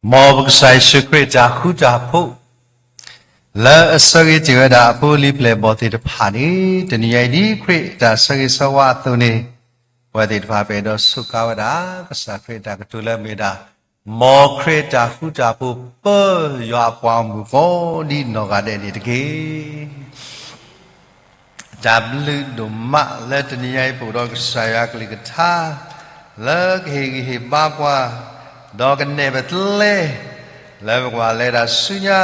မ်ပကစၢ်ယ့ၣ်ၡူးခရံာ်အတၢ်ဃူတၢ်ဖိး လၢအဆၢဂ့ၤတ့ၢ်ဝဲဒၣ်အဖိအလံၤပျဲၢ်အဘီၣ်သ့ၣ်တဖၣ်န့ၣ်, တနံၤညါအံၤဒ်ခရံာ်အတၢ်ဆၢဂ့ၤဆၢဝါအသိးန့ၣ်, ပဝဲသ့ၣ်တဖၣ်ပအဲၣ်ဒိးစူးကါဝဲဒၣ် ကစၢ်ခရံာ်အတၢ်ကတိၤလၢအမ့ၢ်ဝဲဒၣ်, မ်ခရံာ်အတၢ်ဃူတၢ်ဖိးပၢယွၤအပှၤဂီၢ်မုၢ်ကိးဒ်နီၢ်ဂၤဒဲးန့ၣ်တက့ၢ်. တၢ်ဘျုးဒိၣ်မးလၢတနံၤညါအံၤ ပအိၣ်ဒီးကစၢ်ယွၤအကလုၢ်ကထါ လၢကဟ့ၣ်ဂံၢ်ဟ့ၣ်ဘါပှၤ, ဒီးကနဲၣ်ပကျဲ လၢပကဘၣ်လဲၤတၢ်ဆူညါ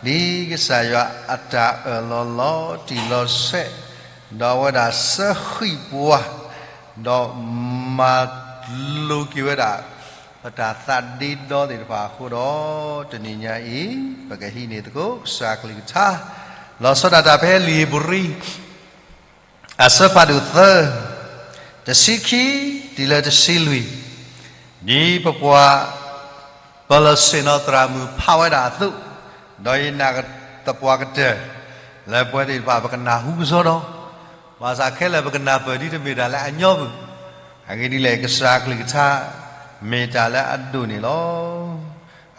ဒ်ကစၢ်ယွၤအတၢ်အၢၣ်လီၤလီၤတံၢ်လီၤဆဲး, ဒီးအဝဲဒၣ်စၢဃံးပှၤ, ဒီးမၤလိက့ၤဝဲဒၣ် ပတၢ်သးဒ့ဒီသ့ၣ်တဖၣ်အဃိဒီး, တနံၤညါအံၤ ပကဟံးန့ၢ်သကိးကစၢ်အကလုၢ်ကထါ, လီၤဆီဒၣ်တၢ်ဖဲလံာ်ဧ့ၤဘြံၤ အဆၢဖးဒိၣ်သၢ, တဆံခံ တုၤလၢတဆံလွံၢ်, ဒ်ပပှၤ ပလီၢ်ဆ့ၣ်နီၤသရၣ်မုၣ်ဖးဝဲဒၣ်အသိး, ဒီးယနာ်သပှၢ်ကတၢၢ် လၢပဝဲသ့ၣ်တဖၣ်ပကနၢ်ဟူကစီဒီ, ဘၣ်ဆၣ်ခဲလၢာ်ပကနၢ်ပၢၢ်ဒ်တမ့ၢ်တၢ်လၢအညီဘၣ်. အဂ့ၢ်ဒ်လဲၣ် ကစၢ်အကလုၢ်ကထါ မ့ၢ်တၢ်လၢအဒိၣ်န့ၣ်လီၤ.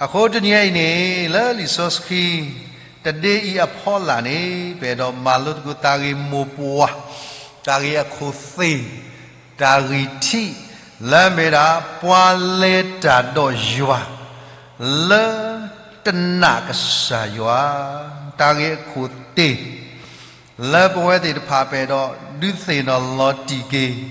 အဃိတနံၤညါအံၤန့ၣ် လၢလံာ်စီဆှံ တဒ့အံၤအဖီလာ်န့ၣ် ပအဲၣ်ဒိးမၤလိသကိးတၢ်ဂ့ၢ်မိၢ်ပှၢ်, တၢ်ဂ့ၢ်အခိၣ်သ့ၣ်, တၢ်ဂ့ၢ်ထံး, လၢအမ့ၢ်ဒၣ် ပှၤလဲၤတၢ်ဒီးယွၤ လၢတနာ်ကစၢ်ယွၤ, တၢ်ဂ့ၢ်အခိၣ်သ့ၣ် လၢပဝဲသ့ၣ်တဖၣ်ပအဲၣ်ဒိးဒုးသ့ၣ်နီၣ်လီၤတံၢ်က့ၤ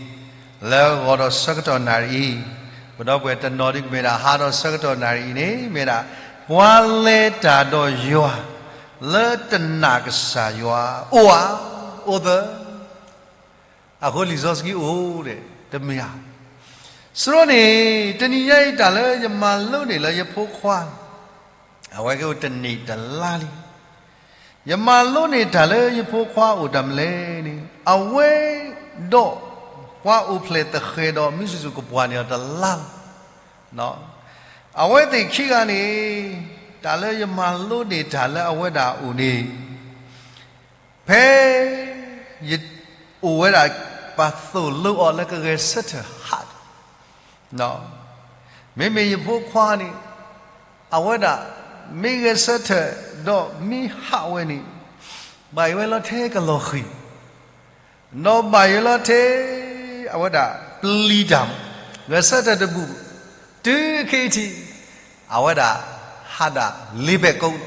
လၢဂီၤဒီးဆၢကတီၢ်နၣ်ရံၣ်အံၤ, ပဒီပုၢ်ဝဲၢ်တနီၤဒုးကမ့ၢ်ဒၣ်ဟါဒီးဆၢကတီၢ်နၣ်ရံၣ်အံၤန့ၣ် မ့ၢ်ဒၣ် ပှၤလဲၤတၢ်ဒီးယွၤ လၢတနာ်ကစၢ်ယွၤ အိၣ်ဧါ, အိၣ်သၢ အဃိလံာ်စီဆှံအိၣ်ဒီး တမ့ၢ်ဧါ. စရီန့ၣ် တနံၤညါအံၤတၢ်လၢယမၤလိန့ၢ်လၢယဖိခွါ, အဝဲကအိၣ်တနံၣ်တလါလံ. ယမၤလိန့ၢ်တၢ်လၢယဖိခွါအိၣ်တၢ်မနုၤလဲၣ်န့ၣ် အဝဲဒီး ပှၤအိၣ်ဖျဲၣ်သဃဲၤဒီးမုၢ်စူၤစူၤကပှၢ်န့ၣ်အီၤတလါလီၤ. အဝဲသ့ၣ်ခံဂၤန့ၣ် တၢ်လၢယမၤလိန့ၢ်တၢ်လၢအဝဲဒၣ်အအိၣ်န့ၣ် ဖဲ ယအိၣ်ဝဲဒၣ် ပှၤသိၣ်လိအီၤလၢကဂဲၤဆၢထၢၣ်ဟး, မ့မ့ၢ်ယဖိခွါန့ၣ် အဝဲဒၣ် မ့ၢ်ဂဲၤဆၢထၢၣ် ဒီးမ့ၢ်ဟးဝဲန့ၣ် ဘၣ်ယိၣ်ဝဲလီၤထဲကလီၤဃံၤ ဒီးဘၣ်ယိၣ်လီၤထဲ အဝဲဒၣ်ပျံၤတၢ် ဂဲၤဆၢထၢၣ်တဘူၣ် တုၤခဲအံၤထံး အဝဲဒၣ် ဟးဒၣ်လ့ဘဲၣ်ကိး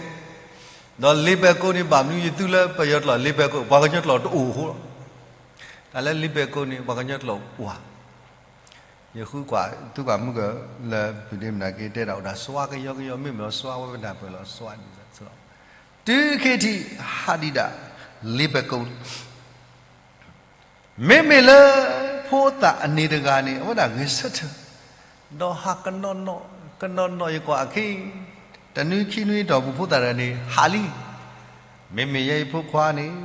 ဒီးလ့ဘဲၣ်ကိးန့ၣ် ဘၣ်မနုၤယသူလၢပယီၤကျိာ်လ့ဘဲၣ်ကိး ပှၤကညီကျိာ်တအိၣ်အဃိလီၤ. တၢ်လၢလ့ဘဲၣ်ကိးန့ၣ် ပှၤကညီကျိာ်အိၣ်ဧါ. ယဃုကွၢ် သုကွၢ်မုၢ်ကၢၤ လၢဖုဒ့မနၤက့တဲဒၣ် အိၣ်ဒၣ်စှၤကယီကယီ မ့မ့ၢ်လီၤစှၤဝဲပနၢ်ပၢၢ်လီၤစှၤဒ်သိး တုၤခဲအံၤထံး ဟးဒံးဒၣ်လ့ဘဲၣ်ကိး မ့မ့ၢ်လၢ ဖိသၣ်အန့ၣ်တဂၤန့ၣ် အဝဲဒၣ်ဂဲၤဆၢထၢၣ် ဒီးဟးကနီၢ်နီၢ် ကနီၢ်နီၢ် ယကွၢ်အခံ တနွံခံနွံတီၢ်ပူၤ ဖိသၣ်တဂၤန့ၣ် ဟးလံ. မ့မ့ၢ်ယဲအံၤဖိခွါန့ၣ်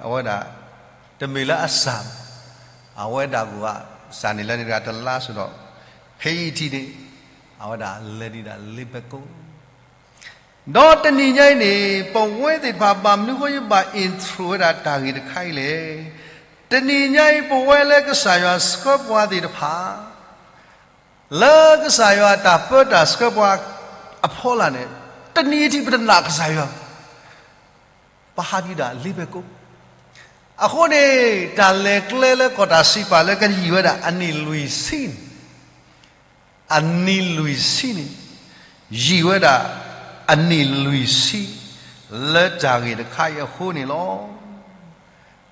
အဝဲဒၣ် တမ့ၢ်လၢအစၢ် အဝဲဒၣ်ကအိၣ် စၢ်န့ၣ်လၢန့ၣ်တဂၤတလါစ့ၢ်ဒီး ခဲအံၤထံးန့ၣ် အဝဲဒၣ်လဲၤဒံးဒၣ်လ့ဘဲၣ်ကိး ဒီးတနံၤညါအံၤန့ၣ် ပဝဲသ့ၣ်တဖၣ် ဘၣ်မနုၤဃိယဘၣ် intro ဝဲဒၣ်တၢ်ဂ့ၢ်တခါအံၤလဲၣ်. တနံၤညါအံၤပဝဲလၢကစၢ်ယွၤဆှၢပှၤသ့ၣ်တဖၣ် လၢကစၢ်ယွၤတၢ်ပၢတၢ်ဆှၢပှၤအဖီလာ်န့ၣ် တနံၤအံၤထံးပတနာ်ကစၢ်ယွၤ ပဟးဒံးဒၣ်လ့ဘဲၣ်ကိး အဃိန့ၣ် တၢ်လဲၤကျဲလၢကီၢ်တၢ်စံးပာ်လၢကယံာ်ဝဲဒၣ်အနံၣ်လွံၢ်ဆံန့ၣ် အနံၣ်လွံၢ်ဆံန့ၣ် ယံာ်ဝဲဒၣ် အနံၣ်လွံၢ်ဆံ လၢတၢ်ဂ့ၢ်တခါအံၤအဃိန့ၣ်လီၤ.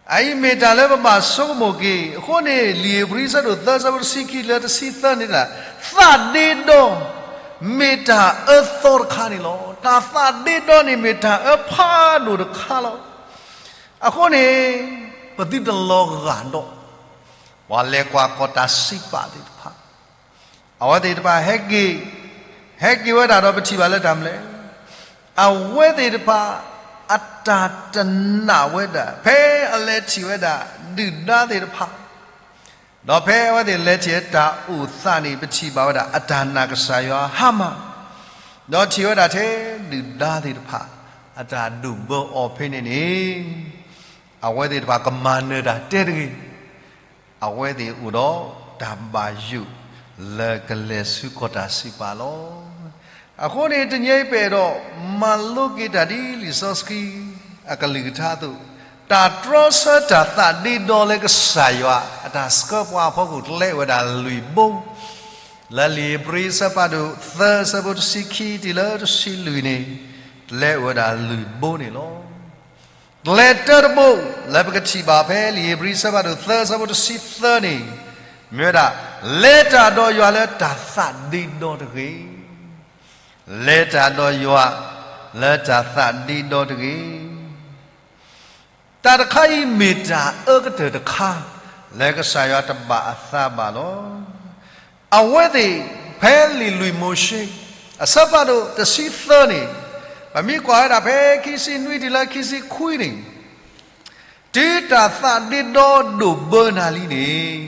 အအံၤမ့ၢ်တၢ်လၢပဘၣ်ဆိကမိၣ်က့ၤ အဃိန့ၣ် လံာ်ဧ့ၤဘြံၤဆၢဒိၣ်သၢဆၢဖိတဆံခံလၢတဆံသၢန့ၣ် သးဒ့ဒီ မ့ၢ်တၢ်အၢသီတခါန့ၣ်လီၤ. တၢ်သးဒ့ဒီန့ၣ်မ့ၢ်တၢ်အၢဖးဒိၣ်တခါလီၤ. အဃိန့ၣ် ပသုတလီၤဂာ်ဒီး ပှၤလဲၤကွၢ်ကီၢ်တၢ်စံးပာ်သ့ၣ်တဖၣ် အဝဲသ့ၣ်တဖၣ်ဟဲက့ၤ, ဟဲက့ၤဝဲဒၣ်ဒီးပထံၣ်ဘၣ်လၢတၢ်မနုၤလဲၣ်, အဝဲသ့ၣ်တဖၣ် အတၢ်တနာ်ဝဲဒၣ် ဖဲအလဲၤထံၣ်ဝဲဒၣ်ဒုၣ်ဒါသ့ၣ်တဖၣ်, ဒီးဖဲအဝဲသ့ၣ်လဲၤထံၣ်ဝဲတၢ်အိၣ်သးန့ၣ် ပထံၣ်ဘၣ်ဝဲဒၣ်အတၢ်နာ်ကစၢ်ယွၤဟါမၢ်, ဒီးထံၣ်ဝဲဒၣ်ထဲဒုၣ်ဒါသ့ၣ်တဖၣ် အတၢ်ဒိၣ်ဘၢအီၤဖဲန့ၣ်န့ၣ် အဝဲသ့ၣ်တဖၣ်ကမၤနၢၤတၢ်တဲတဂ့ၤ အဝဲသ့ၣ်အိၣ်ဒီးတၢ်ဘၣ်ယိၣ်လၢကလဲၤဆူကီၢ်တၢ်စံးပာ်လီၤ. အဃိန့ၣ် တနံၤအံၤပအဲၣ်ဒိးမၤလိက့ၤတၢ်ဒ်လံာ်စီဆှံအကလုၢ်ကထါအသိး, တၢ်တြီဆၢတၢ်သးဒ့ဒီလၢကစၢ်ယွၤအတၢ်ဆှၢပှၤအဖီခိၣ် ကျဲအိၣ်ဝဲဒၣ်လွံၢ်ဘိ, လၢလံာ်ဧ့ၤဘြံၤအဆၢဖးဒိၣ်သၢ အဆၢဖိတဆံခံတုၤလၢတဆံလွံၢ်န့ၣ်, ကျဲအိၣ်ဝဲဒၣ်လွံၢ်ဘိန့ၣ်လီၤ. ကျဲတၢတဘိ လၢပကထံၣ်ဘၣ်ဖဲလံာ်ဧ့ၤဘြံၤအဆၢဖးဒိၣ်သၢ အဆၢဖိတဆံသၢန့ၣ်, မ့ၢ်ဝဲဒၣ်, လဲၤတၢ်ဒီးယွၤလၢတၢ်သးဒ့ဒီတဂ့ၤ. လဲၤတၢ်ဒီးယွၤလၢတၢ်သးဒ့ဒီတဂ့ၤ. တၢ်တခါအံၤမ့ၢ်တၢ်အၢကတၢၢ်တခါ လၢကစၢ်ယွၤတဘၣ်အသးဘၣ်လီၤ. အဝဲသ့ၣ်ဖဲလံာ်လွံၢ်မိၤၡ့ အဆၢဖးဒိၣ်တဆံသၢန့ၣ်, ပမ့ၢ်ကွၢ်ဝဲဒၣ်ဖဲခံဆံနွံတုၤလၢခံဆံခွံန့ၣ်, တုၤတၢ်သးဒ့ဒီဒိၣ်ဘၢနၤလံန့ၣ်,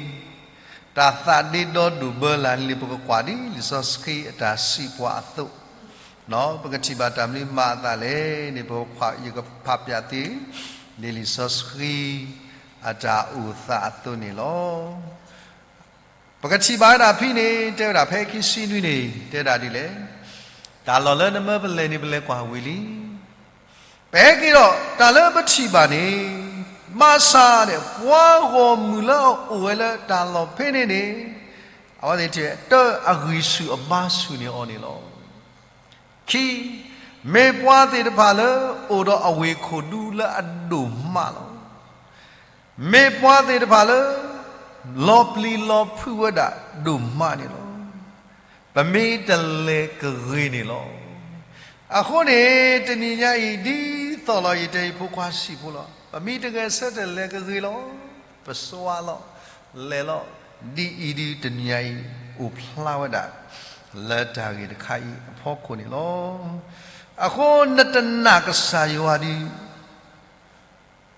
တၢ်သးဒ့ဒီဒိၣ်ဘၢနၤလံန့ၣ် ပကကွၢ်ဒ်လံာ်စီဆှံအတၢ်စံးပှၤအသိး, ပကထံၣ်ဘၣ်တၢ်မနုၤမၤအသးလဲၣ်န့ၣ် ပကဖး ယကဖးဖျါသ့ ဒ်လံာ်စီဆှံအတၢ်အိၣ်သးအသိးန့ၣ်လီၤ. ပကထံၣ်ဘၣ်ဝဲဒၣ်ဖဲန့ၣ် တဲဝဲဒၣ်ဖဲခံဆံနွံန့ၣ် တဲဒၣ်ဒ်လဲၣ်, တၢ်လီၢ်လၢနမၢပလဲၤန့ၣ် ပလဲၤကွၢ်ဝံၤလံ. ပဟဲက့ၤဒီးတၢ်လၢပထံၣ်ဘၣ်န့ၣ်, ဘၣ်ဆၣ်န့ၣ် ပှၤဂီၢ်မုၢ်လၢအအိၣ်ဝဲလၢတၢ်လီၢ်ဖဲန့ၣ်န့ၣ်, အဝဲသ့ၣ်တၢ်အဂံၢ်ဆူၣ်အဘါဆူၣ်န့ၢ်အီၤန့ၣ်လီၤ. ခံ, မ့ၢ်ပှၤသ့ၣ်တဖၣ်လၢအိၣ်ဒီးအဝ့ၢ်ခိၣ်ဒူလၢအဒိၣ်မးလီၤ. မ့ၢ်ပှၤသ့ၣ်တဖၣ်လၢ လီၤပျံၤလီၤဖုးဝဲဒၣ်ဒိၣ်မးန့ၣ်လီၤ. ပမ့ၢ်တလဲၤကဂ့ၤန့ၣ်လီၤ. အဃိန့ၣ် တနံၤညါအံၤ ဒ်သိးလီၤယတဲယဖိခွါစံးဖိလီၤ. ပမ့ၢ်တဂဲၤဆၢထၢၣ်လဲၤကဂ့ၤလီၤ. ပစှၤလီၤ, လဲၤလီၤ, ဒ်အံၤဒုးတနံၤညါအံၤ အိၣ်ဖျါဝဲဒၣ် လၢတၢ်ဂ့ၢ်တခါအံၤအဖီခိၣ်န့ၣ်လီၤ. အဃိနတနာ်ကစၢ်ယွၤဒီး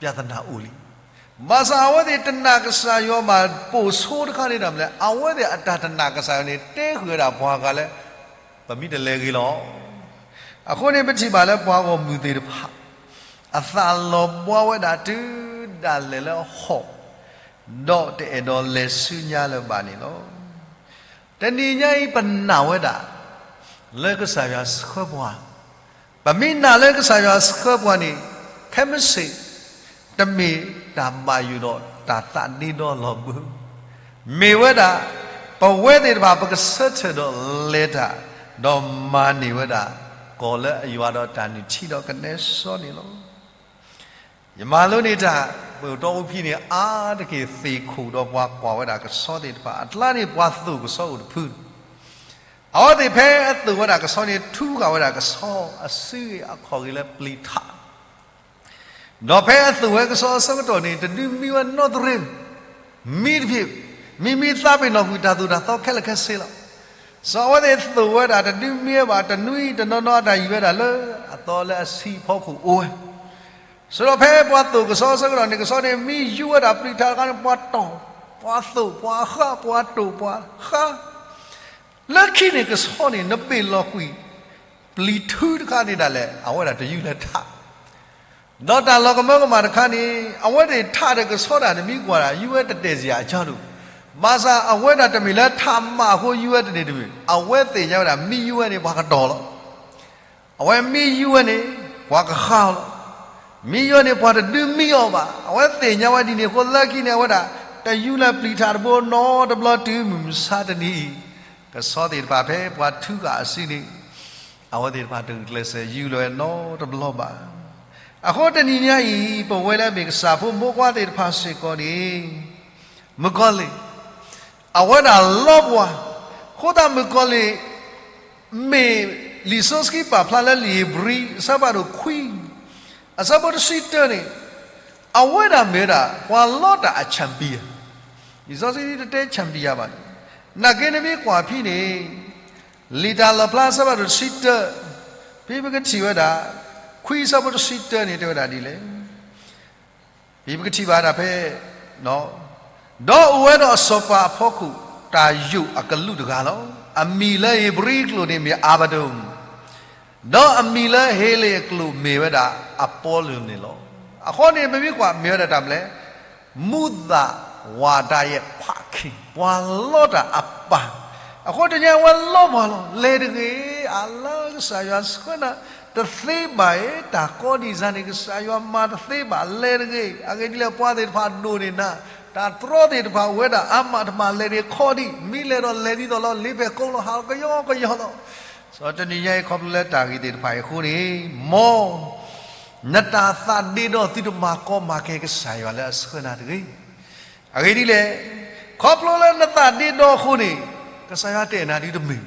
ပြဿနာအိၣ်လံ. ဘၣ်ဆၣ်အဝဲသ့ၣ်တနာ်ကစၢ်ယွၤဘၣ် ပိာ်ဆိတခါန့ၣ်ဒၣ်မလဲၣ်, အဝဲသ့ၣ်အတၢ်တနာ်ကစၢ်ယွၤန့ၣ် တဲဃုာ်ဝဲဒၣ်ပှၤဂၤလၢ ပမ့ၢ်တလဲၤဂ့ၤလီၤ. အဃိန့ၣ် ပထံၣ်ဘၣ်လၢပှၤဂီၢ်မုၢ်သ့ၣ်တဖၣ် အသးလီၤဘှါဝဲဒၣ်တုၤဒၣ်လဲာ်လၢဟီၣ်, ဒီးတအဲၣ်ဒိးလဲၤဆူညါလၢၤဘၣ်န့ၣ်လီၤ. တနံၤညါအံၤပနာ်ဝဲဒၣ် လၢကစၢ်ယွၤဆှၢပှၤ, ပမ့ၢ်နာ်လၢကစၢ်ယွၤဆှၢပှၤန့ၣ် ခဲမုၢ်ဆ့ၣ် တမ့ၢ်တၢ်ဘၣ်ယိၣ်ဒီးတၢ်သးဒ့ဒီလီၤဘၢ, မ့ၢ်ဝဲဒၣ် ပဝဲသ့ၣ်တဖၣ်ပကဆၢထၢၣ်ဒီးလဲၤတၢ် ဒီးမၤန့ၢ်ဝဲဒၣ် ကီၢ်လၢအယွၤဒီးတၢ်နုၢ်ထံဒီးကနဲစီန့ၣ်လီၤ. ယမၤလိန့ၢ်တၢ် ပတီၢ်အိၣ်ဖဲန့ၣ် အါတက့ၢ်သ့ၣ်ခိၣ်ဒီးပှၤကွၢ်ဝဲဒၣ်ကဆီသ့ၣ်တဖၣ် အကျါန့ၣ် ပှၤသိၣ်ကဆီအိၣ်တဖု, အဝဲသ့ၣ်ဖဲအသိၣ်ဝဲဒၣ်ကဆီန့ၣ် ထုဃာ်ဝဲဒၣ်ကဆီအစုဂ့ၤအခီၣ်ဂ့ၤလၢပျံၤထး ဒီးဖဲအသိၣ်ဝဲကဆီအဆၢကတီၢ်န့ၣ် တဒုးမံဝဲနီတရ့, မံတဖျၢၣ်, မံမံသးပ့ၤနီၣ်ကွံာ်တၢ်သိၣ်တၢ်သီခဲလၢာ်ခဲဆ့လီၤ. စီၤအဝဲသ့ၣ်သိၣ်ဝဲဒၣ်တဒုးမံဝဲဘၣ် တနွံတနီၤနီၤအတၢ်ယံၤဝဲဒၣ်လၢ အသီလၢအဆံးအဖီခိၣ်အိၣ်ဝဲ ဆိဒီးဖဲပှၤသိၣ်ကဆီအဆၢကတီၢ်န့ၣ် ကဆီန့ၣ် မံယူၤဝဲဒၣ်ပျံၤထးတခါန့ၣ် ပှၤတီၢ်, ပှၤသိၣ်, ပှၤဃး, ပှၤတိၢ်, ပှၤဃး လၢခံန့ၣ်ကဆီန့ၣ် နဘ့ၣ်လီၤကွံာ် ပျံၤထုတခါန့ၣ်ဒၣ်လဲာ် အဝဲဒၣ်တယူးလၢထး, ဒီးတၢ်လီၤကမၢကမၣ်တခါန့ၣ် အဝဲသ့ၣ်ထးဒီးကဆီဒၣ်တမံၤကွၢ်ဒၣ် ယူၤဝဲတတဲာ်စ့ၢ်အကီဒိၣ်, ဘၣ်ဆၣ်အဝဲဒၣ်တမ့ၢ်လၢထးမးအဃိယူၤဝဲတန့ၢ်တမ့ၢ်, အဝဲသ့ၣ်ညါဝဲဒၣ် မံယူၤဝဲန့ၣ် ပှၤကတီၢ်လီၤ. အဝဲမံယူၤဝဲန့ၣ် ပှၤကဃးလီၤ. မံယူၤန့ၣ် ပှၤတဒုးမံအီၤဘၣ်. အဝဲသ့ၣ်ညါဝဲဒ်န့ၣ်အဃိ လၢခံန့ၣ် အဝဲဒၣ် တယူၤလၢပျံၤထးတဘိနီတဘျီတုၤမုၢ်မဆါတနံၤအံၤ, ကဆီသ့ၣ်တဖၣ်ဖဲပှၤထုဃာ်အစုန့ၣ် အဝဲသ့ၣ်တဖၣ်တဂုာ်ကျဲးစၢးယူၤလၢၤဝဲနီတဘျီဘၣ်. အဃိတနံၤညါအံၤ ပဝဲလၢအမ့ၢ်ကစၢ်ဖိမိၢ်ပှၢ်သ့ၣ်တဖၣ်စ့ၢ်ကီးန့ၣ် မုၣ်ကီၤလံၢ် အဝဲဒၣ်လီပှၤ, အဃိသတးမုၣ်ကီၤလံၢ် မ့ၢ်လံာ်စီဆှံပာ်ဖျါလၢလံာ်ဧ့ၤဘြံၤ အဆၢဖးဒိၣ်ခွံ အဆၢဖိတဆံတၢန့ၣ် အဝဲဒၣ်မ့ၢ်ဝဲဒၣ် ပှၤလီတၢ်အchampion, လံာ်စီဆှံတတဲchampionဘၣ်န့ၣ်, နာ်က့နမ့ၢ်ကွၢ်ဖဲန့ၣ် လံာ်တၢ်လီၣ်ဖျါအဆၢဖးဒိၣ်တဆံတၢ, ဖဲပကထံၣ်ဝဲဒၣ် ခွံအဆၢဖိတဆံတၢန့ၣ် တဲဝဲဒၣ်ဒ်လဲၣ် ဖဲပကထံၣ်ဘၣ်ဒၣ်ဖဲ ဒီးအိၣ်ဝဲဒီးအစီၤပၤအဖီခိၣ် တၢ်ယိာ်အကလူးတဂၤလီၤ. အမံၤလၢဧ့ၤဘြံၤအကျိာ်န့ၣ်မ့ၢ်အၤဘဒိၣ်, ဒီးအမံၤလၢဟ့လ့ၣ်အကျိာ်မ့ၢ်ဝဲဒၣ်အပီလူးန့ၣ်လီၤ. အဃိန့ၣ် ပမ့ၢ်ကွၢ်မ့ၢ်ဝဲဒၣ်တၢ်မနုၤလဲၣ်, မူးသးဝးတၢ်ယဲၢ်ဖးခံ, ပှၤလီတၢ်အပၢ်, အဃိတနံၤအံၤအဝဲလီပှၤလီၤ. လဲၤတဂ့ၤ အလၢကစၢ်ယွၤဆှၢနၤတသ့ဘၣ်အံၤ, တၢ်ကီဒံးစၢ်န့ၣ် ကစၢ်ယွၤမၤတသ့ဘၣ်, လဲၤတဂ့ၤ. အဂ့ၢ်ဒ်လဲၣ် ပှၤသ့ၣ်တဖၣ်ဒိၣ်န့ၢ်နၤ, တၢ်တြီသ့ၣ်တဖၣ်အိၣ်ဝဲဒၣ်အါမးတမး, လဲၤန့ၣ်ခီဒံး, မ့ၢ်လဲၤဒီးလဲၤဒ်သိးလီၤ, လ့ၤဖဲးကိးလီၤ, ဟးကယီကယီလီၤ. စီၤတနံၤညါအံၤ ခီဖျိလၢတၢ်ဂ့ၢ်သ့ၣ်တဖၣ်အံၤအဃိန့ၣ်, မ် နတၢ်သးဒ့ဒီးသုတမၤကီမၤခဲကစၢ်ယွၤလၢအဆှၢနၤတဂ့ၤ. အဂ့ၢ်ဒ်လဲၣ်, ခီဖျိလၢနသးဒ့ဒီအဃိန့ၣ်, ကစၢ်ယွၤတဲနၤဒ်တမ့ၢ်,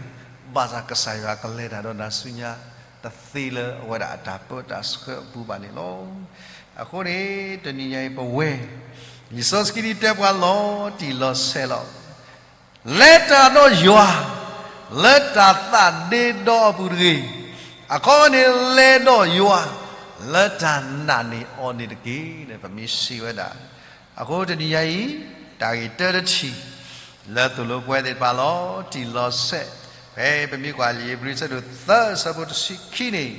ဘၣ်ဆၣ်ကစၢ်ယွၤကလဲၤတၢ်ဒီးနၤဆူညါ, တသ့လၢအဝဲဒၣ်အတၢ်ပၢတၢ်ဆှၢအပူၤဘၣ်န့ၣ်လီၤ. အဃိန့ၣ် တနံၤညါအံၤပဝဲ, လံာ်စီဆှံဒ်တဲပှၤလီၤတံၢ်လီၤဆဲးလီၤ. လဲၤတၢ်ဒီးယွၤ, လၢတၢ်သးဒ့ဒီအပူၤတဂ့ၤ. အခီပညီန့ၣ် လဲၤဒီးယွၤ, လၢတၢ်နာ်န့ၢ်အီၤန့ၣ်တက့ၢ်န့ၣ် ပမ့ၢ်စံးဝဲဒၣ်. အဃိတနံၤညါအံၤ, တၢ်ဂ့ၢ်တၢတထံၣ်, လၢသိၣ်လိပဝဲသ့ၣ်တဖၣ်လီၤတံၢ်လီၤဆဲး, ဖဲပမ့ၢ်ကွၢ်လံာ်ဧ့ၤဘြံၤအဆၢဒိၣ်သၢအဆၢဖိတဆံခံန့ၣ်,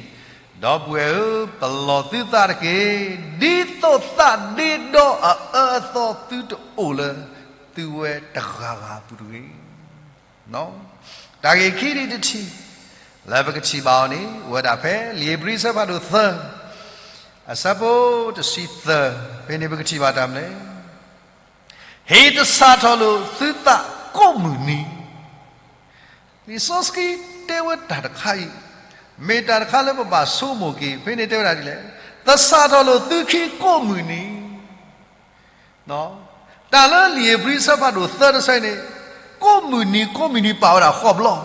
ဒီပုၢ်ဝဲၢ်ဧၢ, ပလီၢ်သုသးတက့ၢ်, ဒ်သိးသးဒ့ဒီအအၢအသီသုတအိၣ်လၢ သုဝဲတဂၤဂၤအပူၤတဂ့ၤ. တၢ်ဂ့ၢ်ခံဒံးတထံၣ်, လၢပကထံၣ်ဘၣ်အီၤန့ၣ် အိၣ်ဝဲဒၣ်ဖဲလံာ်ဧ့ၤဘြံၤအဆၢဖးဒိၣ်သၢ, အဆၢဖိတဆံသၢ, ဖဲန့ၣ်ပကထံၣ်ဘၣ်တၢ်မနုၤလဲၣ်. ဟ့ၣ်သဆၣ်ထီၣ်လိာ်သုသးကိးမုၢ်နံၤ. လံာ်စီဆှံတဲဝဲတၢ်တခါအံၤ, မ့ၢ်တၢ်တခါလၢပဘၣ်ဆိကမိၣ်က့ၤ, ဖဲန့ၣ်တဲဝဲဒၣ်ဒ်လဲၣ်, သဆၣ်ထီၣ်လိာ်သုခံကိးမုၢ်နံၤ. တၢ်လၢလံာ်ဧ့ၤဘြံၤအဆၢဖးဒိၣ်သၢတဆၢအံၤန့ၣ်, ကိးမုၢ်နံၤကိးမုၢ်နံၤပာ်ဝဲဒၣ်ဃိးဘျီ.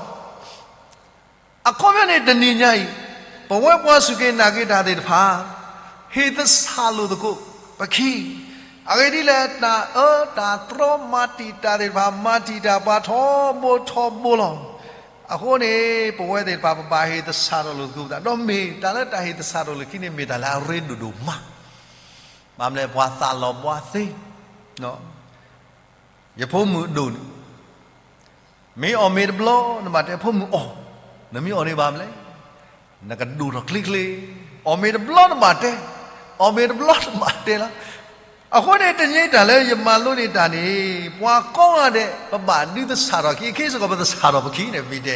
အခီပညီန့ၣ်တနံၤညါအံၤ, ပဝဲပှၤစူၢ်က့ၤနာ်က့ၤတၢ်သ့ၣ်တဖၣ်, ဟ့ၣ်သဆၣ်လိာ်သကိးပခံ. အဂ့ၢ်ဒ်လဲၣ်, တၢ်အၢတၢ်သြီမၤတံာ်တာ်သ့ၣ်တဖၣ် မၤတံာ်တာ်ပှၤထီဘိထီဘိလီၤ. အဃိန့ၣ် ပဝဲသ့ၣ်တဖၣ်ပဘၣ်ဟ့ၣ်သဆၣ်ထီၣ်လိာ်သကိးပသး, ဒီးမ့ၢ်တၢ်လၢတၢ်ဟ့ၣ်သဆၣ်ထီၣ်လိာ်ခံန့ၣ် မ့ၢ်တၢ်လၢအရ့ဒိၣ်ဒိၣ်မး. ဘၣ်မနုၤလဲၣ် ပှၤသးလီၤဘှါသ့ ယဖိမုၣ်အဒိၣ်န့ၣ်, မ့ၢ်အီၣ်မ့ၤတဘျီ နဘၣ်တဲဖိမုၣ်အီၣ်, နမ့ၢ်အီၣ်န့ၣ်ဘၣ်မနုၤလဲၣ်, နကဒိၣ်ထီၣ်ချ့ချ့, အီၣ်မ့ၤတဘျီနဘၣ်တဲ, အီၣ်မ့ၤတဘျီနဘၣ်တဲလီၤ. အဃိန့ၣ် တနံၤတၢ်လၢယမၤလိန့ၢ်တၢ်န့ၣ် ပှၤကိးဂၤဒဲး ပဘၣ်ဒုးသဆၣ်ထီၣ်ခံ, ခဲစ့ၢ်ကီးပသဆၣ်ထီၣ်ပခံန့ၣ် မ့ၢ်တဲ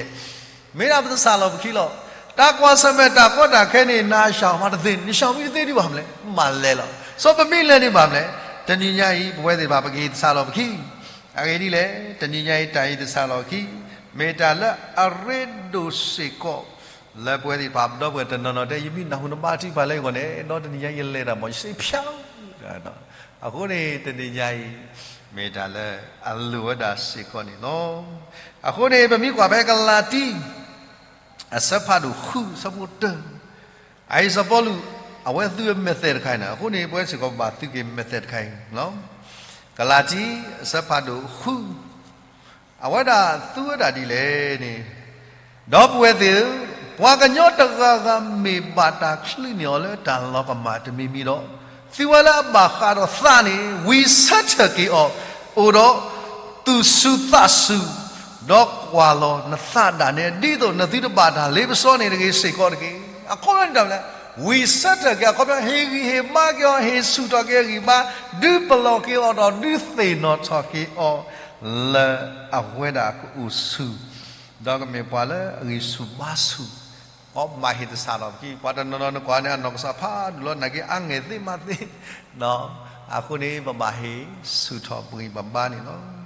မ့ၢ်ဒၣ်ပသဆၣ်လီၤပခံလီၤ. တၢ်ကွၢ်ဆၢၣ်မဲာ်တၢ်ကီတၢ်ခဲန့ၣ် နၤစှၤမးတသ့, နစှၤမံတသ့ဒံးဘၣ်မနုၤလဲၣ်, မၤလဲၤလီၤ. စီၤပမ့ၢ်လဲၤန့ၣ်ဘၣ်မနုၤလဲၣ်, တနံၤညါအံၤ ပဝဲသ့ၣ်တဖၣ်ပကဟ့ၣ်သဆၣ်လီၤပခံ. အဂ့ၢ်ဒ်လဲၣ်, တနံၤညါအံၤတၢ်ဟ့ၣ်သဆၣ်လီၤပခံ မ့ၢ်တၢ်လၢအရ့ဒိၣ်စ့ၢ်ကီး လၢပဝဲသ့ၣ်တဖၣ်ပဒီပုၢ်ဝဲၢ်တနီၤနီၤတဲ ယမ့ၢ်နၢ်ဟူနဘါထုကဖၣ်လၢယဂီၢ်န့ၣ် ဒီးတနံၤညါယလဲၤတၢ်မ့ၢ်စ့ဖၠါ အဃိန့ၣ် တနံၤညါအံၤ မ့ၢ်တၢ်လၢအလိၣ်ဝဲဒၣ်စ့ၢ်ကီးန့ၣ်လီၤ. အဃိန့ၣ် ပမ့ၢ်ကွၢ်ဖဲကလၤတံ အဆၢဖးဒိၣ်ဃု အဆၢဖိတၢ, အအံၤစီၤပီလူး အဝဲသူဝဲ method တခါအံၤန့ၣ်, အဃိန့ၣ် ပဝဲစ့ၢ်ကီးပဘၣ်သူက့ၤ method တခါအံၤ. ကလၤတံ အဆၢဖးဒိၣ်ဃု အဝဲဒၣ်သူဝဲဒၣ်ဒ်လဲၣ်န့ၣ်, ဒီပုၢ်ဝဲၢ်သ့ၣ်ဧၢ, ပှၤကညီတဂၤဂၤမ့ၢ်ဘၣ်တၢ်ချုးန့ၢ်အီၤလၢတၢ်လီၤကမၣ်တမံၤမံၤဒီး, သုဝဲလၢအဘၣ်ဃးဒီးသးန့ၣ် ဝံၤဆၢထၢၣ်က့ၤအီၤ, အိၣ်ဒီးသူၣ်စူၤသးစူၤ, ဒီးကွၢ်လီၤနသးဒၣ်နဲ ဒ်သိးနသုတဘၣ်တၢ်လ့ပစီန့ၣ်တဂ့ၤစ့ၢ်ကီးတက့ၢ်. အခီပညီန့ၣ်တၢ်မနုၤလဲၣ်, ဝံၤဆၢထၢၣ်က့ၤ အခီပညီ ဟ့ၣ်ဂံၢ်ဟ့ၣ်ဘါက့ၤအီၤ, ဟ့ၣ်ဆူၣ်ထီၣ်က့ၤအဂံၢ်ဘါ, ဒုးပလီၢ်က့ၤအီၤဒီး ဒုးသ့ၣ်နီၣ်ထီၣ်က့ၤအီၤ လၢအဝဲဒၣ်ကအိၣ်ဆူၣ်, ဒီးကမ့ၢ်ပှၤလၢအဂံၢ်ဆူၣ်ဘါဆူၣ်, ပှၤဘၣ်ဟ့ၣ်သဆၣ်ထီၣ်ပခံ, ပှၤတနီၤနီၤနကွၢ်န့ၣ် အနီၢ်ကစၢ်ဖးဒိၣ်လီၤ နာ်က့အါငဲၢ်သ့မးသ့, အဃိန့ၣ် ပဘၣ်ဟ့ၣ်ဆူၣ်ထီၣ်ပဂံၢ်ပဘါန့ၣ်လီၤ.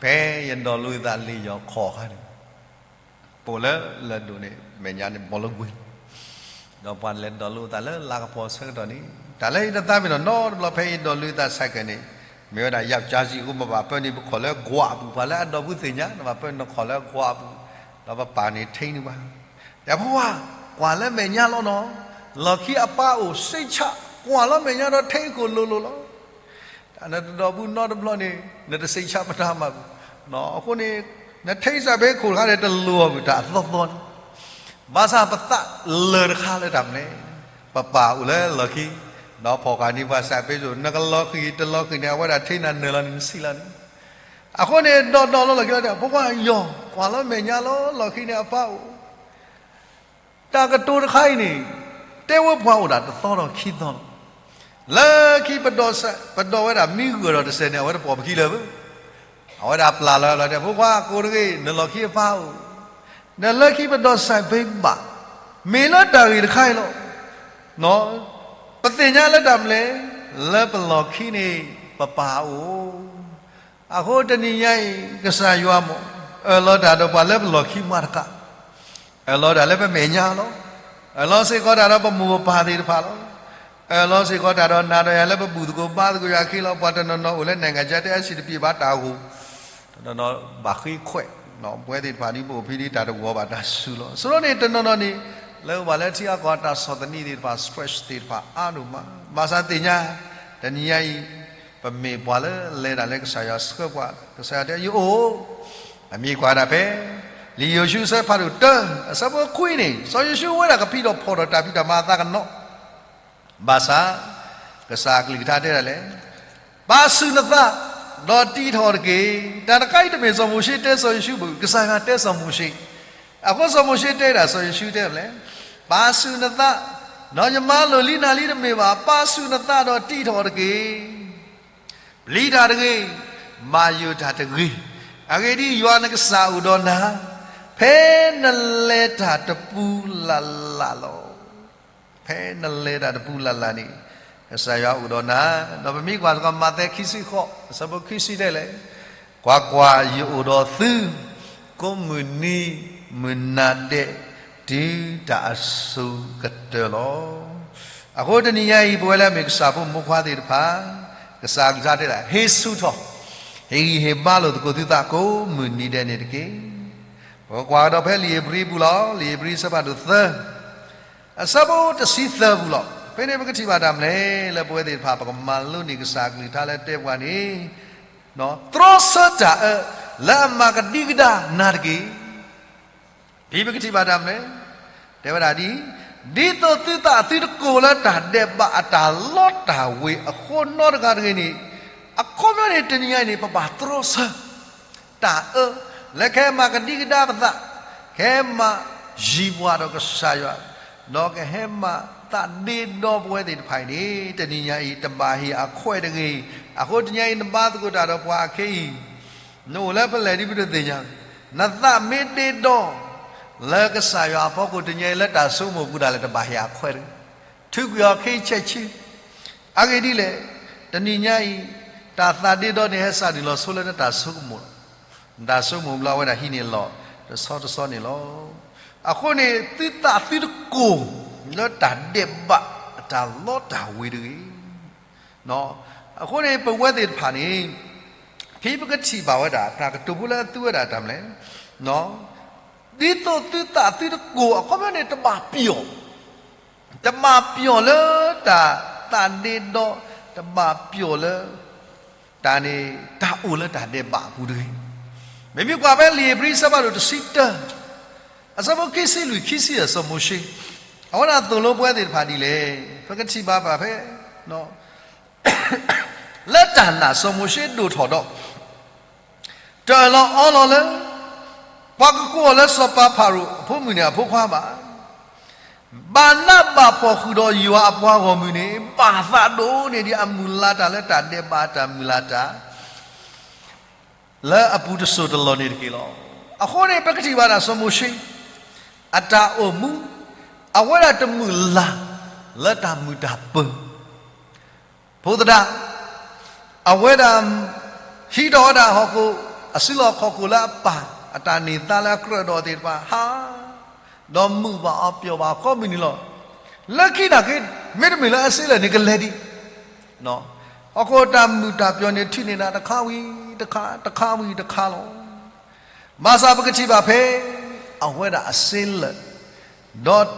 ဖဲယဒိးလိသးလံာ်ယီၢ်ခီၣ်အခါန့ၣ် ပိာ်လၢလၢၢ်ဒိၣ်န့ၣ် မဲာ်ညါန့ၣ် ဘီလၢကွံာ်, ဒီးပှၤလဲၤဒိးလိသးလၢလါကပီၤဆၢကတီၢ်န့ၣ်, တၢ်လၢယတသးပ့ၤနီၣ်နီတဘျီ ဖဲယဒိးလိသး ဆိုင်ကယ် န့ၣ်, မ့ၢ်ဝဲဒၣ် ယောက်ျားကြီး အဃိ ပဘၣ်ပၢနံၤ ပခီၣ်လၢကွၢ်အပူၤ, ပှၤလၢအဒိးဘူးသ့ၣ်ညါ နဘၣ်ပၢနခီၣ်လၢကွၢ်အပူၤ, ဒီးပပၢ်န့ၣ်ထံၣ်န့ၢ်ဘၣ်, ဒီးဖိခွါ, ကွၢ်လၢမဲာ်ညါလီၤနီၤ, လီၢ်ခံအပၢ်အိၣ် စိတ်ချ, ကွၢ်လီၤမဲာ်ညါဒီးထံၣ်ခိၣ်လိၤလိၤလီၤ. တၢ်နတဒိးဘူးနီတဘျီန့ၣ် နတစိတ်ချပတၢ်မၤပူၤ, အဃိန့ၣ် နထံၣ်စၢ်ဖဲခိၣ်တခါန့ၣ် တလိၤအီၤဘၣ် တၢ်အသီသီန့ၣ်, ဘၣ်ဆၣ်ပသးလၢာ်တခါလၢတၢ်မနုၤလဲၣ်, ပပၢ်အိၣ်လၢလီၢ်ခံ, ဒီးဖီၣ်ဃာ်န့ၢ်ပှၤ စၢ်ဖ့စိၣ်, နကလီၤဃံၤတလီၤဃံၤန့ၣ် အဝဲဒၣ်ထံၣ်နၤနၢၤလီၤန့ၣ် နဆံးလီၤန့ၣ်, အဃိန့ၣ် ဒိးဒိးလီၤလီၢ်ခံလီၤဒီး ဖိခွါယီၢ် ကွၢ်လီၤမဲာ်ညါလီၤ, လီၢ်ခံန့ၣ်အပၢ်အိၣ် တၢ်ကတိၤတခါအံၤန့ၣ် တဲဝဲပှၤအိၣ်ဒၣ်တသီဒီးခံသီလီၤ. လၢခံပဒိးဝဲဒၣ်မံဂၢၢ်ဒီးတစဲးန့ၣ် အဝဲတပိာ်ပခံလၢၤဘၣ်. အဝဲဒၣ်ပျၢ်လီၤလီၤတဲ ဖိခွါကိးတဂ့ၤ နလီၢ်ခံအပၢ်အိၣ်, နလၢခံပဒီးစဲးဘ့ဘၣ်, မ့ၢ်လၢတၢ်ဂ့ၢ်တခါအံၤလီၤ. ပသ့ၣ်ညါလၢတၢ်မနုၤလဲၣ်, လၢပလီၢ်ခံန့ၣ် ပပၢ်အိၣ်. အဃိတနံၤညါအံၤ ကစၢ်ယွၤမ့ၢ် အၢၣ်လီၤတၢ်ဒီးပှၤလၢပလီၢ်ခံမးတကး, အၢၣ်လီၤတၢ်လၢပမဲာ်ညါလီၤ. အၢၣ်လီၤစ့ၢ်ကီးတၢ်ဒီးပမိၢ်ပပၢ်သ့ၣ်တဖၣ်လီၤ. အၢၣ်လီၤစ့ၢ်ကီးတၢ်ဒီးနၤဒီးယၤလၢပဘူၣ်သကိးဘါသကိးယၤအခံလီၤ. ပှၤတနီၤနီၤအိၣ်လၢ နိုင်ငံခြား တအဲၣ်စံးတပျ့ၤဘၣ်တၢ်ဂိၢ်, တနီၤနီၤဘၣ်ဃ့ခွဲး, ပဝဲသ့ၣ်တဖၣ်ဒ်ပအိၣ်ဖဲဒ် တၢ်တဂီၤဘၣ်တၢ်ဆူၣ်လီၤ. အဃိန့ၣ် တနီၤနီၤန့ၣ် လၢအိၣ်ဘၣ်လၢထံအကီၢ် တၢ်ဆီၣ်သနံးသ့ၣ်တဖၣ် stress သ့ၣ်တဖၣ်အါဒိၣ်မး, ဘၣ်ဆၣ်သ့ၣ်ညါ တနံၤညါအံၤ ပမ့ၢ်ပှၤလၢလဲၤတၢ်လၢကစၢ်ယွၤဆှၢပှၤ, ကစၢ်ယွၤတဲယအိၣ်, အမ့ၢ်ကွၢ်ဒၣ်ဖဲ လံာ်ယိၤၡူအဆၢဖးဒိၣ်တၢ အဆၢဖိခွံန့ၣ် စီၤယိၤၡူဝဲဒၣ်ကဖံးဒီးဖီၣ်ဒီးတၢ်ဖံးတၢ်မၤအသးကနီၤ, ဘၣ်ဆၣ် ကစၢ်အကလုၢ်ကထါတဲဒၣ်လဲၣ်, ပာ်ဆူၣ်နသး ဒီးတံးထီၣ်တက့ၢ်. တၢ်တခါအံၤတမ့ၢ်စီၤမိၤၡ့တဲစီၤယိၤၡူဘၣ်, ကစၢ်ယွၤတဲစီၤမိၤၡ့, အဃိစီၤမိၤၡ့တဲဒၣ်စီၤယိၤၡူတဲလဲၣ်, ပာ်ဆူၣ်နသး, ဒီးယမၤလိာ်လံနၤလံတမ့ၢ်ဘၣ်, ပာ်ဆူၣ်နသးဒီးတံးထီၣ်တက့ၢ်. ပျံၤတၢ်တဂ့ၤ, ဘၣ်ယိၣ်တၢ်တဂ့ၤ, အဂ့ၢ်ဒ်အံၤ ယွၤနကစၢ်အိၣ်ဒီးနၤ, ဖဲနလဲၤတၢ်တပူၤလၢ်လၢ်လီၤ. ဖဲနလဲၤတၢ်တပူၤလၢ်လၢ်န့ၣ် ကစၢ်ယွၤအိၣ်ဒီးနၤ, ဒီးပမ့ၢ်ကွၢ်စ့ၢ်ကီး မးသဲ ခံဆံဃိး အဆၢဖိခံဆံတဲလဲၣ်, ကွၢ်ကွၢ်, ယအိၣ်ဒီးသု ကိးမုၢ်နံၤမုၢ်နၤဒဲး တုၤတၢ်အစိၤကတၢၢ်လီၤ. အဃိတနံၤညါအံၤ ပဝဲလၢအမ့ၢ်ကစၢ်ဖိမိၢ်ခွါသ့ၣ်တဖၣ်, ကစၢ်အကလုၢ်ကထါတဲဒၣ် ဟ့ၣ်ဆူၣ်ထီၣ်, ဟ့ၣ်ဂံၢ်ဟ့ၣ်ဘါလိာ်သကိးသုသးကိးမုၢ်နံၤဒဲးန့ၣ်တက့ၢ်. ပကကွၢ်ကဒီးဖဲလံာ်ဧ့ၤဘြံၤပူၤလီၤ. လံာ်ဧ့ၤဘြံၤအဆၢဖးဒိၣ်သၢ အဆၢဖိတဆံသၢပူၤလီၤ. ဖဲန့ၣ်ပကထံၣ်ဘၣ်တၢ်မနုၤလဲၣ်, လၢပဝဲသ့ၣ်တဖၣ် ပကမၤလိန့ၢ်ကစၢ်အကလုၢ်ကထါလၢတဲပှၤန့ၣ်, တြီဆၢတၢ်အၢ လၢအမၤကဒံကဒါနၤတက့ၢ်. ဖဲပကထံၣ်ဘၣ်တၢ်မနုၤလဲၣ်, တဲဝဲဒၣ်ဒ်အံၤ, ဒ်သိးသုသးသုတကိၢ်လၢတၢ်ဒဲးဘးအတၢ်လီတၢ်ဝ့ၤအဃိနီတဂၤတဂ့ၤန့ၣ်, အခီပညီန့ၣ် တနံၤညါအံၤန့ၣ် ပဘၣ်တြီဆၢ တၢ်အၢ လၢကဟဲမၤကဒံကဒါပသး, ကဟဲမၤယံၤပှၤဒီးကစၢ်ယွၤ, ဒီးကဟဲမၤသးဒ့ဒီပဝဲသ့ၣ်တဖၣ်အံၤန့ၣ် တနံၤညါအံၤ တဘၣ်ဟ့ၣ်အခွဲးတဂ့ၤ. အဃိတနံၤညါအံၤ နဘါသကိးတၢ်ဒီးပှၤအခ့အံၤ, နအိၣ်လၢဖဲလဲၣ်ဒ်ပတသ့ၣ်ညါ, နသးမ့ၢ်ဒ့ဒီ လၢကစၢ်ယွၤအဖီခိၣ် တနံၤညါအံၤလၢတၢ်ဆိကမိၣ်ပူၤဒၣ်လဲာ် တဘၣ်ဟ့ၣ်အခွဲးတဂ့ၤ. ထုးကွံာ်အီၤခဲအံၤဆဲးဆူ အဂ့ၢ်ဒ်လဲၣ်, တနံၤညါအံၤ တၢ်သးဒ့ဒီန့ၣ် ဟဲစးနုာ်လီၤဆိလၢနတၢ်ဆိကမိၣ်လီၤ. နတၢ်ဆိကမိၣ်ဘျီဝဲဒၣ်ဟံးန့ၢ်လီၤ တဆီတဆီန့ၣ်လီၤ. အဃိန့ၣ် သုသးသုတကိၢ် လၢတၢ်ဒဲးဘးအတၢ်လီတၢ်ဝ့ၤတဂ့ၤ. အဃိန့ၣ် ပဝဲသ့ၣ်တဖၣ်န့ၣ် ဖဲပကထံၣ်ဘၣ်ဝဲဒၣ် တၢ်ကတိၤဖိလၢအသူဝဲဒၣ်တၢ်မနုၤလဲၣ်, ဒ်သိးသုသးသုတကိၢ် အခီပညီန့ၣ် တဘၣ်ပျီၣ် တဘၣ်ပျီၣ်လၢတၢ်သးဒ့ဒီ, တဘၣ်ပျီၣ်လၢ တၢ်န့ၣ် တၢ်အိၣ်လၢတၢ်ဒဲးဘးအပူၤတဂ့ၤ. မ့မ့ၢ်ကွၢ်ဖဲလံာ်ဧ့ၤဘြံၤအဆၢဖးဒိၣ်တဆံတၢ အဆၢဖိခံဆံလွံၢ် ခံဆံယဲၢ် စီၤမိၤၡ့, အဝဲဒၣ်သိၣ်လိပဝဲသ့ၣ်တဖၣ်ဒ်လဲၣ်, ပကထံၣ်ဘၣ်ဘၣ်ဖဲ လၢတၢ်နာ်စီၤမိၤၡ့ဒိၣ်ထီၣ်ဒီး တၢၢ်လီၤအီလီၤလၢ ပှၤကကိးအီၤလၢစီၤပၤဖၤရိၤအဖိမုၣ်န့ၣ်အဖိခွါဘၣ်. ဘၣ်နးဘၣ်ဖှီၣ်ဃုာ်ဒီးယွၤအပှၤဂီၢ်မုၢ်န့ၣ် ဘၣ်သးဒိၣ်န့ၢ်ဒံးအမုၢ်လၢ်တၢ်လၢတၢ်ဒဲးဘးအတၢ်မုၢ်လၢ်တၢ် လၢအပူၤတစိၢ်တလီၢ်န့ၣ်တက့ၢ်လီၤ. အဃိန့ၣ် ပကထံၣ်ဘၣ်ဒၣ်စီၤမိၤၡ့ အတၢ်အိၣ်မူ အဝဲဒၣ်တမုၢ်လၢ် လၢတၢ်မုာ်တၢ်ပၢၤ ဖိသဒါ အဝဲဒၣ် ဟံးထီၣ်ဝဲဒၣ်ဟီၣ်ခိၣ် အစုလီၢ်ခီၣ်ခိၣ်လၢအပၢ် အတၢ်န့ၢ်သါလၢအကြၢးဒီးသ့ၣ်တဖၣ် ဟါ ဒီးမုာ်ဘၣ်အီၤပျီၣ်ဘၣ်အီၤကိးမုၢ်နံၤလီၤ. လၢခံတၢ်က့ မ့တမ့ၢ်လၢအစ့လၢာ်န့ၣ်ကလဲၤဒံး ဟီၣ်ခိၣ်တၢ်မုာ်တၢ်ပျီၣ်န့ၣ်ထုးန့ၢ်ဒၣ်တခါဝံၤတခါ တခါဝံၤတခါလီၤ. ဘၣ်ဆၣ်ပကထံၣ်ဘၣ်ဖဲ အဝဲဒၣ်အစ့လၢာ် ဒီး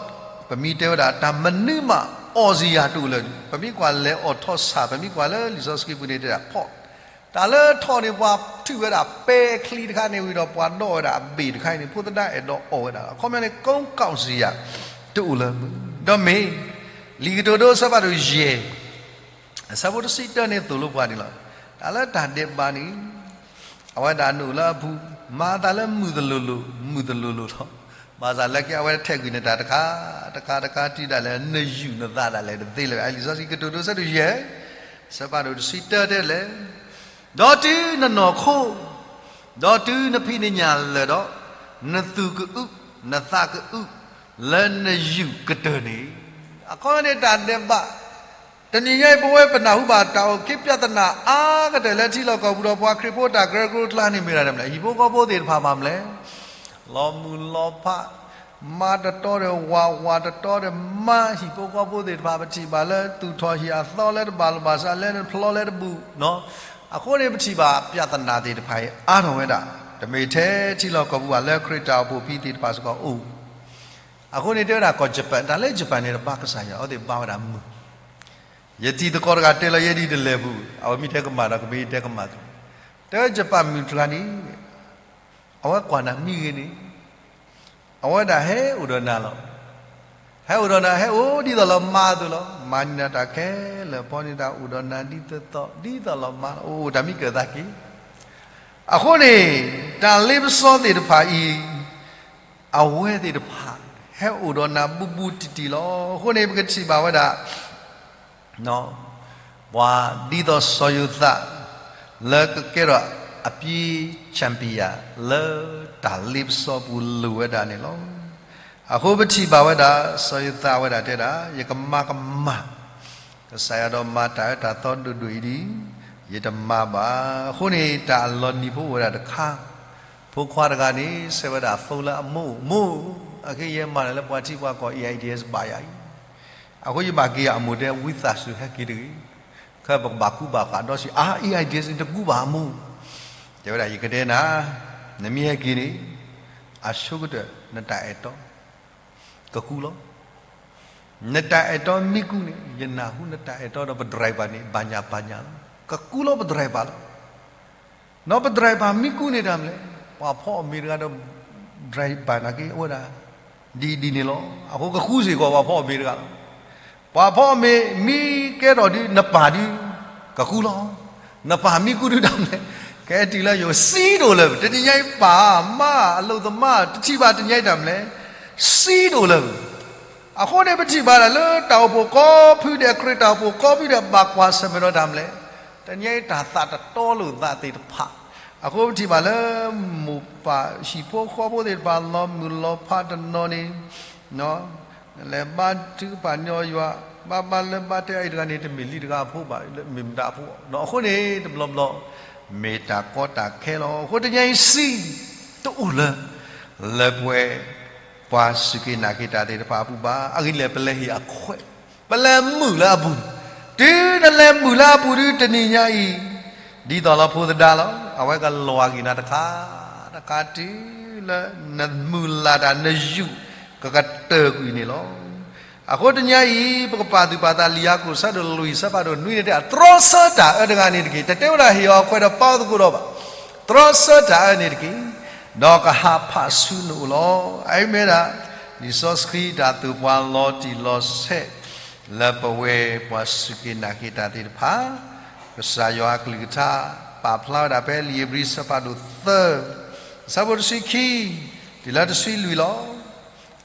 ပမ့ၢ်တဲဝဲဒၣ် တၢ်မနုၤမးအီၣ်စ့ၢ်ယၤတအိၣ်လၢၤ, ပမ့ၢ်ကွၢ်လဲၤအီၣ်ထီၣ်ဆၣ် ပမ့ၢ်ကွၢ်လၢလံာ်စီဆှံပူၤန့ၣ်တဲဒၣ် pot တၢ်လၢထီၣ်န့ၣ် ပှၤထုးဝဲဒၣ်ပဲချံတခါန့ၣ်ဝံၤဒီး ပှၤဒိးဝဲဒၣ်အဘ့ၣ်တခါအံၤန့ၣ် ဖိသဒါအဲၣ်ဒိးအီၣ်ဝဲဒၣ်လီၤ. အခီပညီန့ၣ် ကိးကီၢ်စ့ၢ်ယၤ တအိၣ်လၢၤမုၢ် ဒီးမ့ၢ် လံာ်ကတိၤဒိအဆၢဖးဒိၣ်ယဲၢ် အဆၢဖိတဆံတၢန့ၣ်သိၣ်လိပှၤန့ၣ်လီၤ. တၢ်လၢတၢ်ဒဲးဘးန့ၣ် အဝဲဒၣ်နအိၣ်လၢအပူၤ မၤသးလၢမုာ်သလိၤလိၤ မုာ်သလိၤလိၤလီၤ. ဘၣ်ဆၣ်လၢခံအဝဲထဲးကွံာ်နတၢ်တခါ တခါ တခါ တုၤဒၣ်လဲာ် နယူၢ်နသးဒၣ်လဲာ်တသ့လၢၤဘၣ်. လံာ်စီဆှံကတိၤဒိအဆၢဒိၣ်ယဲၢ် အဆၢဖးဒိၣ်တဆံတၢတဲလဲၣ်, ဒီးတုၤနနီၢ်ခိ ဒီးတုၤနဖံးနညၣ်လၢာ်ဒီး နသူၣ်ကအုး နသးကအုးလၢနယူၢ်ကတၢၢ်န့ၣ်, အခီပညီန့ၣ်တၢ်ဒဲးဘး, တနံၤညါအံၤ ပဝဲပနၢ်ဟူဘၣ်တၢ်အိၣ်ခံပြဿနာအါကတၢၢ် လၢထံလီၢ်ကီၢ်ပူၤဒီးပှၤခရံာ်ဖိတၢ်ကရၢကရိအကျါန့ၣ် မ့ၢ်ဒၣ်တမလဲၣ်, ဟံၣ်ဖိဃီဖိသ့ၣ်တဖၣ်မးမလဲၣ်, လီၤမုၢ်လီၤဖး, မါတတီဒီးဝၤ, ဝၤတတီဒီးမါ, ဟံၣ်ဖိဃီဖိသ့ၣ်တဖၣ် ပထံၣ်ဘၣ်လၢသူၣ်ထီၣ်ဟံၣ်အသီလၢတဘၣ်လိာ်ဘၣ်စး လၢတဖျီလၢတဘူး, အဃိန့ၣ် ပထံၣ်ဘၣ်ပြဿနာသ့ၣ်တဖၣ်အံၤ အါထီၣ်ဝဲဒၣ်, တမ့ၢ်ထဲထံလီၢ်ကီၢ်ပူၤဘၣ် လၢခရံာ်တၢ်အိၣ်ဖှိၣ်ဖံသ့ၣ်တဖၣ်စ့ၢ်ကီးအိၣ်. အဃိန့ၣ်တဲဝဲဒၣ်ကီၢ်ယပၣ်, တၢ်လၢယပၣ်န့ၣ် တဘါကစၢ်ယွၤ, အဝဲသ့ၣ်ဘါဝဲဒၣ်မုၢ်, ယတံၤသကိးတဂၤတဲလီၤယဲဒ်တလဲၤပူၤ, အဝဲမ့ၢ်တဲကမၣ်ဒီး ကမ့ၢ်တဲကမၣ်သ့, တဲဝဲယပၣ်မုၢ်တဂၤန့ၣ် အဝဲကွၢ်နၤမံဂ့ၤန့ၣ်, အဝဲဒၣ်ဟဲအိၣ်ဒီးနၤလီၤ. ဟဲအိၣ်ဒီးနၤ ဟဲအိၣ်ဒ်သိးလီၤမါအသိးလီၤ. မၤန့ၢ်နၤတၢ်ခဲလၢာ်, ဖီန့ၢ်တၢ်အိၣ်ဒီးနၤဒ်သိး ဒ်သိးလီၤမါ, အိၣ်တၢ်မံကၢၢ်သးက့ၤ. အဃိန့ၣ် တၢ်လ့ပစီသ့ၣ်တဖၣ်အံၤ အဝဲသ့ၣ်တဖၣ် ဟဲအိၣ်ဒီးနၤဘူးဘူးတံၢ်တံၢ်လီၤ. အဃိန့ၣ် ပကထံၣ်ဘၣ်ဝဲဒၣ် ပှၤဒ်သိးစီၤယိၤသး လၢကကဲထီၣ်အပျ့ၤ champion လၢတၢ်လ့ပစီပူၤလိၤဝဲဒၣ်န့ၣ်လီၤ. အဃိပထံၣ်ဘၣ်ဝဲဒၣ် စီၤယိၤသးဝဲဒၣ်တဲဒၣ် ယကမၤကမၣ် ကစၢ်ယွၤဒီးမၤတၢ်အၢတၢ်သီဒိၣ်ဒိၣ်အံၤဒီး ယတမၤဘၣ်. အဃိန့ၣ် တၢ်အလီၤနံၤဖိအိၣ်ဝဲဒၣ်တခါ, ဖိခွါတဂၤန့ၣ် ဆဲးဝဲဒၣ် phone လၢအမိၢ်, မိၢ်, အခဲအံၤယဲမၤတၢ်လၢပှၤထံပှၤကီၢ် AIDS ဘၣ်ယၤအံၤ, အဃိယဘၣ်က့ၤယၤ, အမိၢ်တဲ ဝံသးစူၤဟဲက့ၤတဂ့ၤ, ခဲပကဘၣ်ကူဘၣ်ဃးဒီးဆံး, အါ AIDS တကူဘၣ်အမိၢ်, တဲဝဲဒၣ် ယကတဲနၤ, နမ့ၢ်ဟဲက့ၤန့ၣ် အဆိကတၢၢ် နတၢ်အဲၣ်တီ ကကူလီၤ. နတၢ်အဲၣ်တီမ့ၢ်ကူန့ၣ် ယနၢ်ဟူနတၢ်အဲၣ်တီဒီးပ driver န့ၣ် ဘၣ်ညါဘၣ်ညါလီၤ. ကကူလီၤပ driver လီၤ. ဒီးပ driver မ့ၢ်ကူန့ၣ်တၢ်မလဲၣ်, ပှၤဖီအီၣ်မ့ၤတဂၤဒီး driver နာ်က့ အဝဲဒၣ် ဒ်ဒ်န့ၣ်လီၤ. အဃိကကူစ့ၢ်ကီး ပှၤဖီအီၣ်မ့ၤတဂၤလီၤ. ပှၤဖီအီၣ်မ့ၤမ့ၢ်ကဲထီၣ်ဒုး နပၢ်ဒုး ကကူလီၤ. နပၢ်မ့ၢ်ကူဒုးတၢ်မလဲၣ်, ကဲတုၤလၢယိၤ စံးဒိၣ်လၢၤ, တနံၤညါအံၤ ပၢ်မါအလုပ်သမား တထံၣ်ဘၣ်တနံၤညါအံၤတၢ်မလဲၣ်, စံးဒိၣ်လၢၤ. အဃိန့ၣ် ပထံၣ်ဘၣ်ဒၣ်လၢတၢ်အိၣ်ဖှိၣ်ကိးဖုဒဲး ခရံာ်တၢ်အိၣ်ဖှိၣ်ကိးဖုဒဲး ဘၣ်ကွၢ်ဆၢၣ်မဲာ်ဒီးတၢ်မလဲၣ်, တနံၤညါအံၤတၢ်သးတတီလိာ်သးသ့ၣ်တဖၣ်, အဃိပထံၣ်ဘၣ်လၢ မိၢ်ပၢ်ဟံၣ်ဖိဃီဖိသ့ၣ်တဖၣ် လီၤမုၢ်လီၤဖးတနီၤန့ၣ် လဲၤဘါထုကဖၣ်ညီယွၤ, ဘၣ်ဘၣ်လၢဘၣ်တဲအံၤတဂၤန့ၣ် တမ့ၢ်လံတဂၤအဖိဘၣ်, မ့ၢ်မတၤအဖိဘၣ်. အဃိန့ၣ် တဘျီဘျီ မ့ၢ်တၢ်ကီတၢ်ခဲလီၤ. အဃိတနံၤညါအံၤစံး တအိၣ်လၢ လၢပဝဲ ပှၤစူၢ်က့ၤနာ်က့ၤတၢ်သ့ၣ်တဖၣ်အပူၤဘၣ်. အဂ့ၢ်ဒ်လဲၣ် ပလဲၤဟ့ၣ်အခွဲး, ပလဲၤမုာ်လၢအပူၤန့ၣ်, တုၤနလဲၤမုာ်လၢအပူၤဒုး တနံၤညါအံၤ ဒ်သိးလီၤဖိသဒါလီၤ, အဝဲကလီၤဂာ်က့ၤနၤတခါ တခါတုၤလၢနမုၢ်လၢ်တၢ် နယူၢ်ကကတၢၢ်ကွံာ်န့ၣ်လီၤ. အဃိတနံၤညါအံၤ ပကပာ်သူၣ်ပာ်သး လံာ်ယၤကိာ် အဆၢဒိၣ်လွံၢ် အဆၢဖးဒိၣ်နွံန့ၣ်တဲ တြီဆၢတၢ်အၢတဂၤန့ၣ်တက့ၢ်. တတဲဝဲဒၣ်ဟ့ၣ်အီၤအခွဲးဒီးပာ်အီၤသကိးဒီးဘၣ်. တြီဆၢတၢ်အၢန့ၣ်တက့ၢ်, ဒီးကဟးဖးဆူနအိၣ်လီၤ. အအံၤမ့ၢ်ဒၣ် လံာ်စီဆှံတၢ်သိၣ်ပှၤလီၤတံၢ်လီၤဆဲး လၢပဝဲပှၤစူၢ်က့ၤနာ်က့ၤတၢ်သ့ၣ်တဖၣ်, ကစၢ်ယွၤအကလုၢ်ကထါ ပာ်ဖျါဝဲဒၣ်ဖဲလံာ်ဧ့ၤဘြံၤ အဆၢဖးဒိၣ်သၢ အဆၢဖိတဆံခံ တုၤလၢတဆံလွံၢ်လီၤ.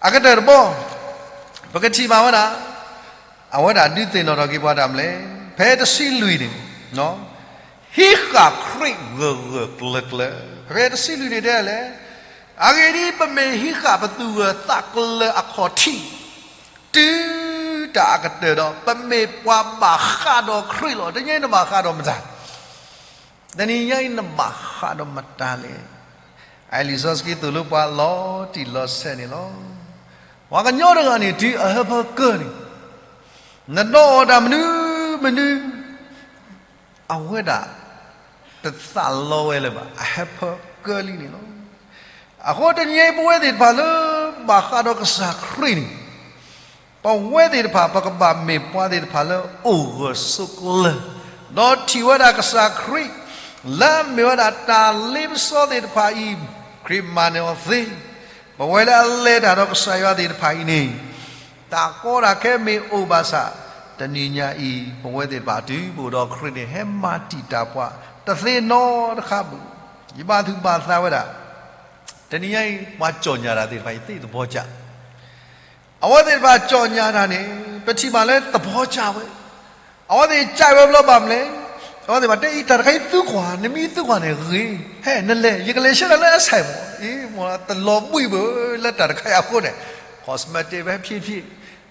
အကတၢၢ်တဘီ ပကထံၣ်ဘၣ်ဝဲဒၣ် အဝဲဒၣ်ဒုးသ့ၣ်နီၣ်ထီၣ်က့ၤပှၤတၢ်မလဲၣ်, ဖဲတဆံလွံၢ်န့ၣ် ဟံးဃာ်ခရံာ်ဂၢၢ်ဂၢၢ်ကျၢၤကျၢၤ, ဖဲတဆံလွံၢ်န့ၣ်တဲလဲၣ်, အဂ့ၢ်ဒ်အံၤ, ပမ့ၢ်ဟံးဃာ်ပသူၣ်ဂၢၢ်သးကျၢၤအခီၣ်ထံး တုၤတၢ်အကတၢၢ်ဒီး ပမ့ၢ်ပှၤဘၣ်ဃးဒီးခရံာ်လီၤ. တနံၤညါအံၤနဘၣ်ဃးဒီးမတၤ, တနံၤညါအံၤနဘၣ်ဃးဒီးမတၤလဲၣ်. အလံာ်စီဆှံသိၣ်လိပှၤလီၤတံၢ်လီၤဆဲးန့ၣ်လီၤ. ပှၤကညီတဂၤန့ၣ် တုၤအဟၢဖၢကၢန့ၣ်, နဒီးအီၤတၢ်မနုၤမနုၤ အဝဲဒၣ် တသးလီဝဲလၢၤဘၣ်, အဟၢဖၢကၢလံန့ၣ်လီၤ. အဃိတနံၤအံၤ ပဝဲသ့ၣ်တဖၣ်လၢ ဘၣ်ဃးဒီးကစၢ်ခရံာ်န့ၣ်, ပဝဲသ့ၣ်တဖၣ် ပကဘၣ်မ့ၢ်ပှၤသ့ၣ်တဖၣ်လၢအိၣ်ဂၢၢ်ဆိးကျၢၤ, ဒီးထံၣ်ဝဲဒၣ်ကစၢ်ခရံာ် လၢအမ့ၢ်ဝဲဒၣ်တၢ်လ့ပစီသ့ၣ်တဖၣ်အံၤ, ခရံာ်မၤနၢၤအီၤသ့, ပဝဲလၢအလဲၤတၢ်ဒီးကစၢ်ယွၤသ့ၣ်တဖၣ်အံၤန့ၣ်, တၢ်ကီတၢ်ခဲမ့ၢ်အိၣ်ဘၣ်ဆၣ်, တနံၤညါအံၤ ပဝဲသ့ၣ်တဖၣ်တုၤပအိၣ်ဒီးခရံာ်န့ၣ် ဟဲမၤတံာ်တာ်ပှၤတသ့နီတခါဘၣ်. ယဘၣ်သူၣ်ဘၣ်သးဝဲဒၣ်, တနံၤညါအံၤ ပှၤကၠီၣ်ညါတၢ်သ့ၣ်တဖၣ်အံၤ သ့ၣ်သဘီကၢ် အဝဲသ့ၣ်တဖၣ်ကၠီၣ်ညါတၢ်န့ၣ် ပထံၣ်ဘၣ်လၢသဘီကၢ်ဝဲ, အဝဲသ့ၣ်ကၢ်ဝဲဘျီဘၣ်မနုၤလဲၣ်, အဝဲသ့ၣ်ဘၣ်တဲအံၤ တၢ်တခါအံၤသုကွၢ်, နမ့ၢ်သုကွၢ်န့ၣ်ဂ့ၤ, ဟဲနလဲၤ ယကလဲၤဆှၢနၤလၢအဆိုင်မီၤ, အ့ မ့ၢ်တလီၤဘှံးဘၣ်လၢတၢ်တခါအံၤအဃိန့ၣ်, cosmetic ပဲဖြစ်ဖြစ်,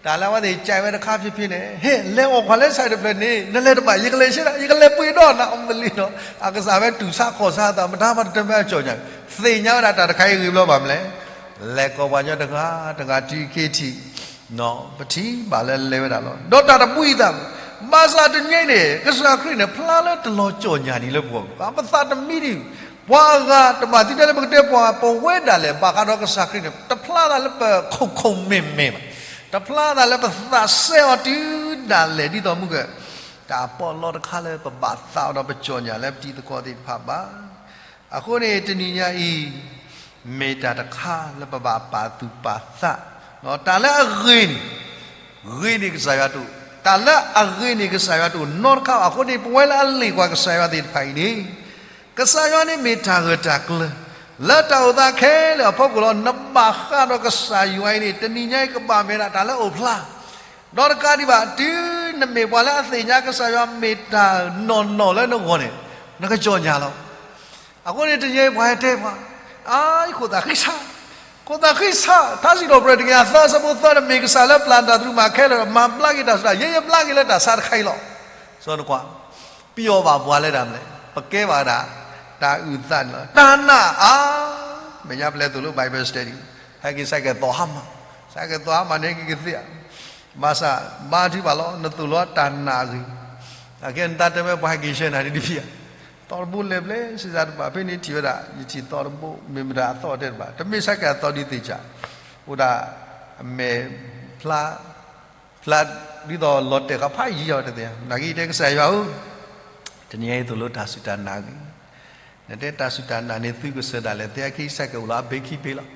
တၢ်လၢအဝဲသ့ၣ်ကဲဝဲတခါဖြစ်ဖြစ်န့ၣ်, ဟဲလဲၤအီၣ်ကွၢ်လၢဆိုင်တဖျၢၣ်န့ၣ် နလဲၤတဘၣ် ယကလဲၤဆှၢနၤ ယကလဲၤပှ့ၤဒီးနၤ အမလံနီၤ, အကစၢ်ဝဲတူၢ်ဆါခီၣ်ဆါအသး မတၤမၤတတမၢအကၠီၣ်ညါ, သ့ၣ်ညါဝဲဒၣ်တၢ်တခါအံၤဂ့ၤဘျီဘၣ်မလဲၣ်, လဲၤကိးပှၤကညီတဂၤတဂၤ ထံခံထံၣ် ပထံၣ်ဘၣ်လၢလဲၤဝဲဒၣ်လီၤ. ဒီးတၢ်တဘှံးအသး, ဘၣ်ဆၣ်တနံၤအံၤန့ၣ် ကစၢ်ခရံာ်န့ၣ် ဖျါလၢတလီၤကၠီၣ်ညါန့ၣ်လၢပဂီၢ်, ပသးတမံဒံး, ပှၤအဂၤတဘၣ်သံတၢ်လၢပကတဲပှၤ ပဝဲဒၣ်လဲၣ် ဘၣ်ဃးဒီးကစၢ်ခရံာ်န့ၣ် တဖျါသးလၢပခိၣ်ခိၣ်မ့ၢ်မ့ၢ်ဘၣ်, တဖျါသးလၢပသးစဲအီၤတုၤဒၣ်လဲာ် ဒ်သိးမုၢ်က တၢ်ပီးလီတခါလၢပဘၣ်သးအီၤဒီးပကၠီၣ်ညါလၢပတံၤသကိးသ့ၣ်တဖၣ်ဘၣ်. အဃိန့ၣ် တနံၤညါအံၤ မ့ၢ်တၢ်တခါလၢပဘၣ်ပာ်သူၣ်ပာ်သး, တၢ်လၢအဂ့ၤန့ၣ် ဂ့ၤန့ၢ်ကစၢ်ယွၤတအိၣ်, တၢ်လၢအဂ့ၤန့ၢ်ကစၢ်ယွၤတအိၣ်နီတခါဘၣ်. အဃိန့ၣ် ပဝဲလၢအလ့ၣ်ကွၢ်ကစၢ်ယွၤသ့ၣ်တဖၣ်အံၤန့ၣ်, ကစၢ်ယွၤန့ၣ်မ့ၢ်တၢ်ဂၢၢ်တၢ်ကျၢၤ လၢတၢ်အိၣ်သးခဲလၢာ်အဖီခိၣ်လီၤ. နဘၣ်ဃးဒီးကစၢ်ယွၤအံၤန့ၣ် တနံၤညါအံၤ ကဘၣ်မ့ၢ်ဝဲဒၣ်တၢ်လၢအအိၣ်ဖျါ, ဒီးတကးဒံးဘၣ် တုၤနမ့ၢ်ပှၤလၢအသ့ၣ်ညါကစၢ်ယွၤမ့ၢ်တၢ်နီၢ်နီၢ်လၢနဂီၢ်န့ၣ် နကကၠီၣ်ညါလီၤ. အဃိန့ၣ် တနံၤအံၤပှၤဟဲတဲပှၤ, အါ ယခိၣ်သးဃံဆး, ခိၣ်သးဃံဆး, ထါစံးထီၣ်ပတြၢၤတကယၤသၢ အဆၢဖိသၢန့ၣ် မ့ၢ်ကစၢ်လၢပျၢ်တၢ်သရူးမၤခဲလၢာ်ဒီး မၤဘျါက့ၤတၢ်ဆူးတၢ်, ယဲယဘျါက့ၤလၢတၢ်ဆါတခါအံၤလီၤ. စီၤနကွၢ်, ပယီၤဘၣ်ပှၤလၢတၢ်မနုၤလဲၣ်, ပကဲဘၣ်ဝဲဒၣ် တၢ်အုၣ်သးန့ၣ်လီၤ. တၢ်နာ်အါ, မဲာ်ညါပလဲၤသိၣ်လိ Bible study, ဟဲက့ၤ စဲးကဲးသိးဟါမၢ်, စဲးကဲးသိးဟါမၢ်န့ၣ် ကကသ့ဧါ. ဘၣ်ဆၣ် ဘါထုကဖၣ်လီၤ, နသိၣ်လိတၢ်နာ်အဂ့ၢ်, အခဲနတၢ်တဲဝဲပှၤဟဲက့ၤဆှၢနၤဒ်တဖံးဧါ. သီတဘိလဲၤဘျဲၣ်စံးစၢ်တဘၣ် ဖဲန့ၣ်ထံၣ်ဝဲဒၣ် ယထံၣ်သီတဘိ မ့ၢ်မတၤအသီတဲတဘၣ်, တမ့ၢ်စဲးကဲးအသီဒ်သ့ၣ်စၢ်, အိၣ်ဒၣ်အမဲာ်ဖျါ ဖျါဒ်သိးလီၤတဲာ်ဃာ်ဖးယံၤအီၤတသ့ၣ်ဧါ. နာ်က့တဲကစၢ်ယွၤဧၢ, တနံၤအံၤသိၣ်လိတၢ်စူၢ်တၢ်နာ်အဂ့ၢ်, နတဲတၢ်စူၢ်တၢ်နာ်န့ၣ် သုကစၢၢ်ဒၣ်လဲာ် သ့ၣ်အခံစဲးကဲးအိၣ်လီၤအဘ့ခံဘ့လီၤ,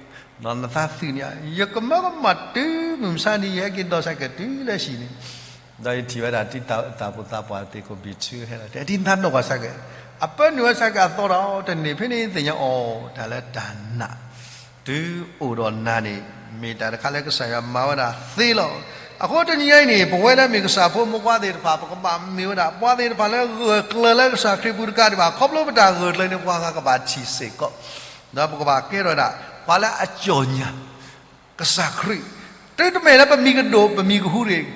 နသးသုးန့ၣ် ယကမၢကမၣ်တုၤမုၢ်မဆါန့ၣ် ယဟဲက့ၤဒိးစဲးကဲးတုၤလၢဟံၣ်န့ၣ်, ဒီးယထံၣ်ဝဲဒၣ်တံၤသကိးသးပှၢ်သ့ၣ် ကိးဘ့ၣ်ထုဟဲလီၤ တဲဒ်နသးနီၢ်ကွၢ်စဲးကဲး, အပၢနုာ်ဝဲစဲးကဲးအသီဒီး တန့ၢ်ဖဲန့ၣ်သ့ၣ်ညါအီၤ တၢ်လၢတၢ်နာ် တုၤအိၣ်ဒီးနၤန့ၣ် မ့ၢ်တၢ်တခါလၢကစၢ်ယွၤမၤဝဲဒၣ်သ့လီၤ. အဃိတနံၤညါအံၤန့ၣ် ပဝဲလၢမ့ၢ်ကစၢ်ဖိမုၣ်ဖိခွါသ့ၣ်တဖၣ် ပကဘၣ်မ့ၢ်ဝဲဒၣ်ပှၤသ့ၣ်တဖၣ်လၢဂၢၢ်ကျၢၤလၢကစၢ်ခရံာ်ပူၤတကးဒံးဘၣ်, ခီဖျိပတၢ်ဂၢၢ်ကျၢၤန့ၣ် ပှၤဂၤကဘၣ်ထံၣ်စ့ၢ်ကီး, ဒီးပကဘၣ်ကဲထီၣ်ဝဲဒၣ် ပှၤလၢအကၠီၣ်ညါ ကစၢ်ခရံာ်, တုၤတမ့ၢ်လၢပမံၤကဒိၣ် ပမံၤကဟူတဂ့ၤ,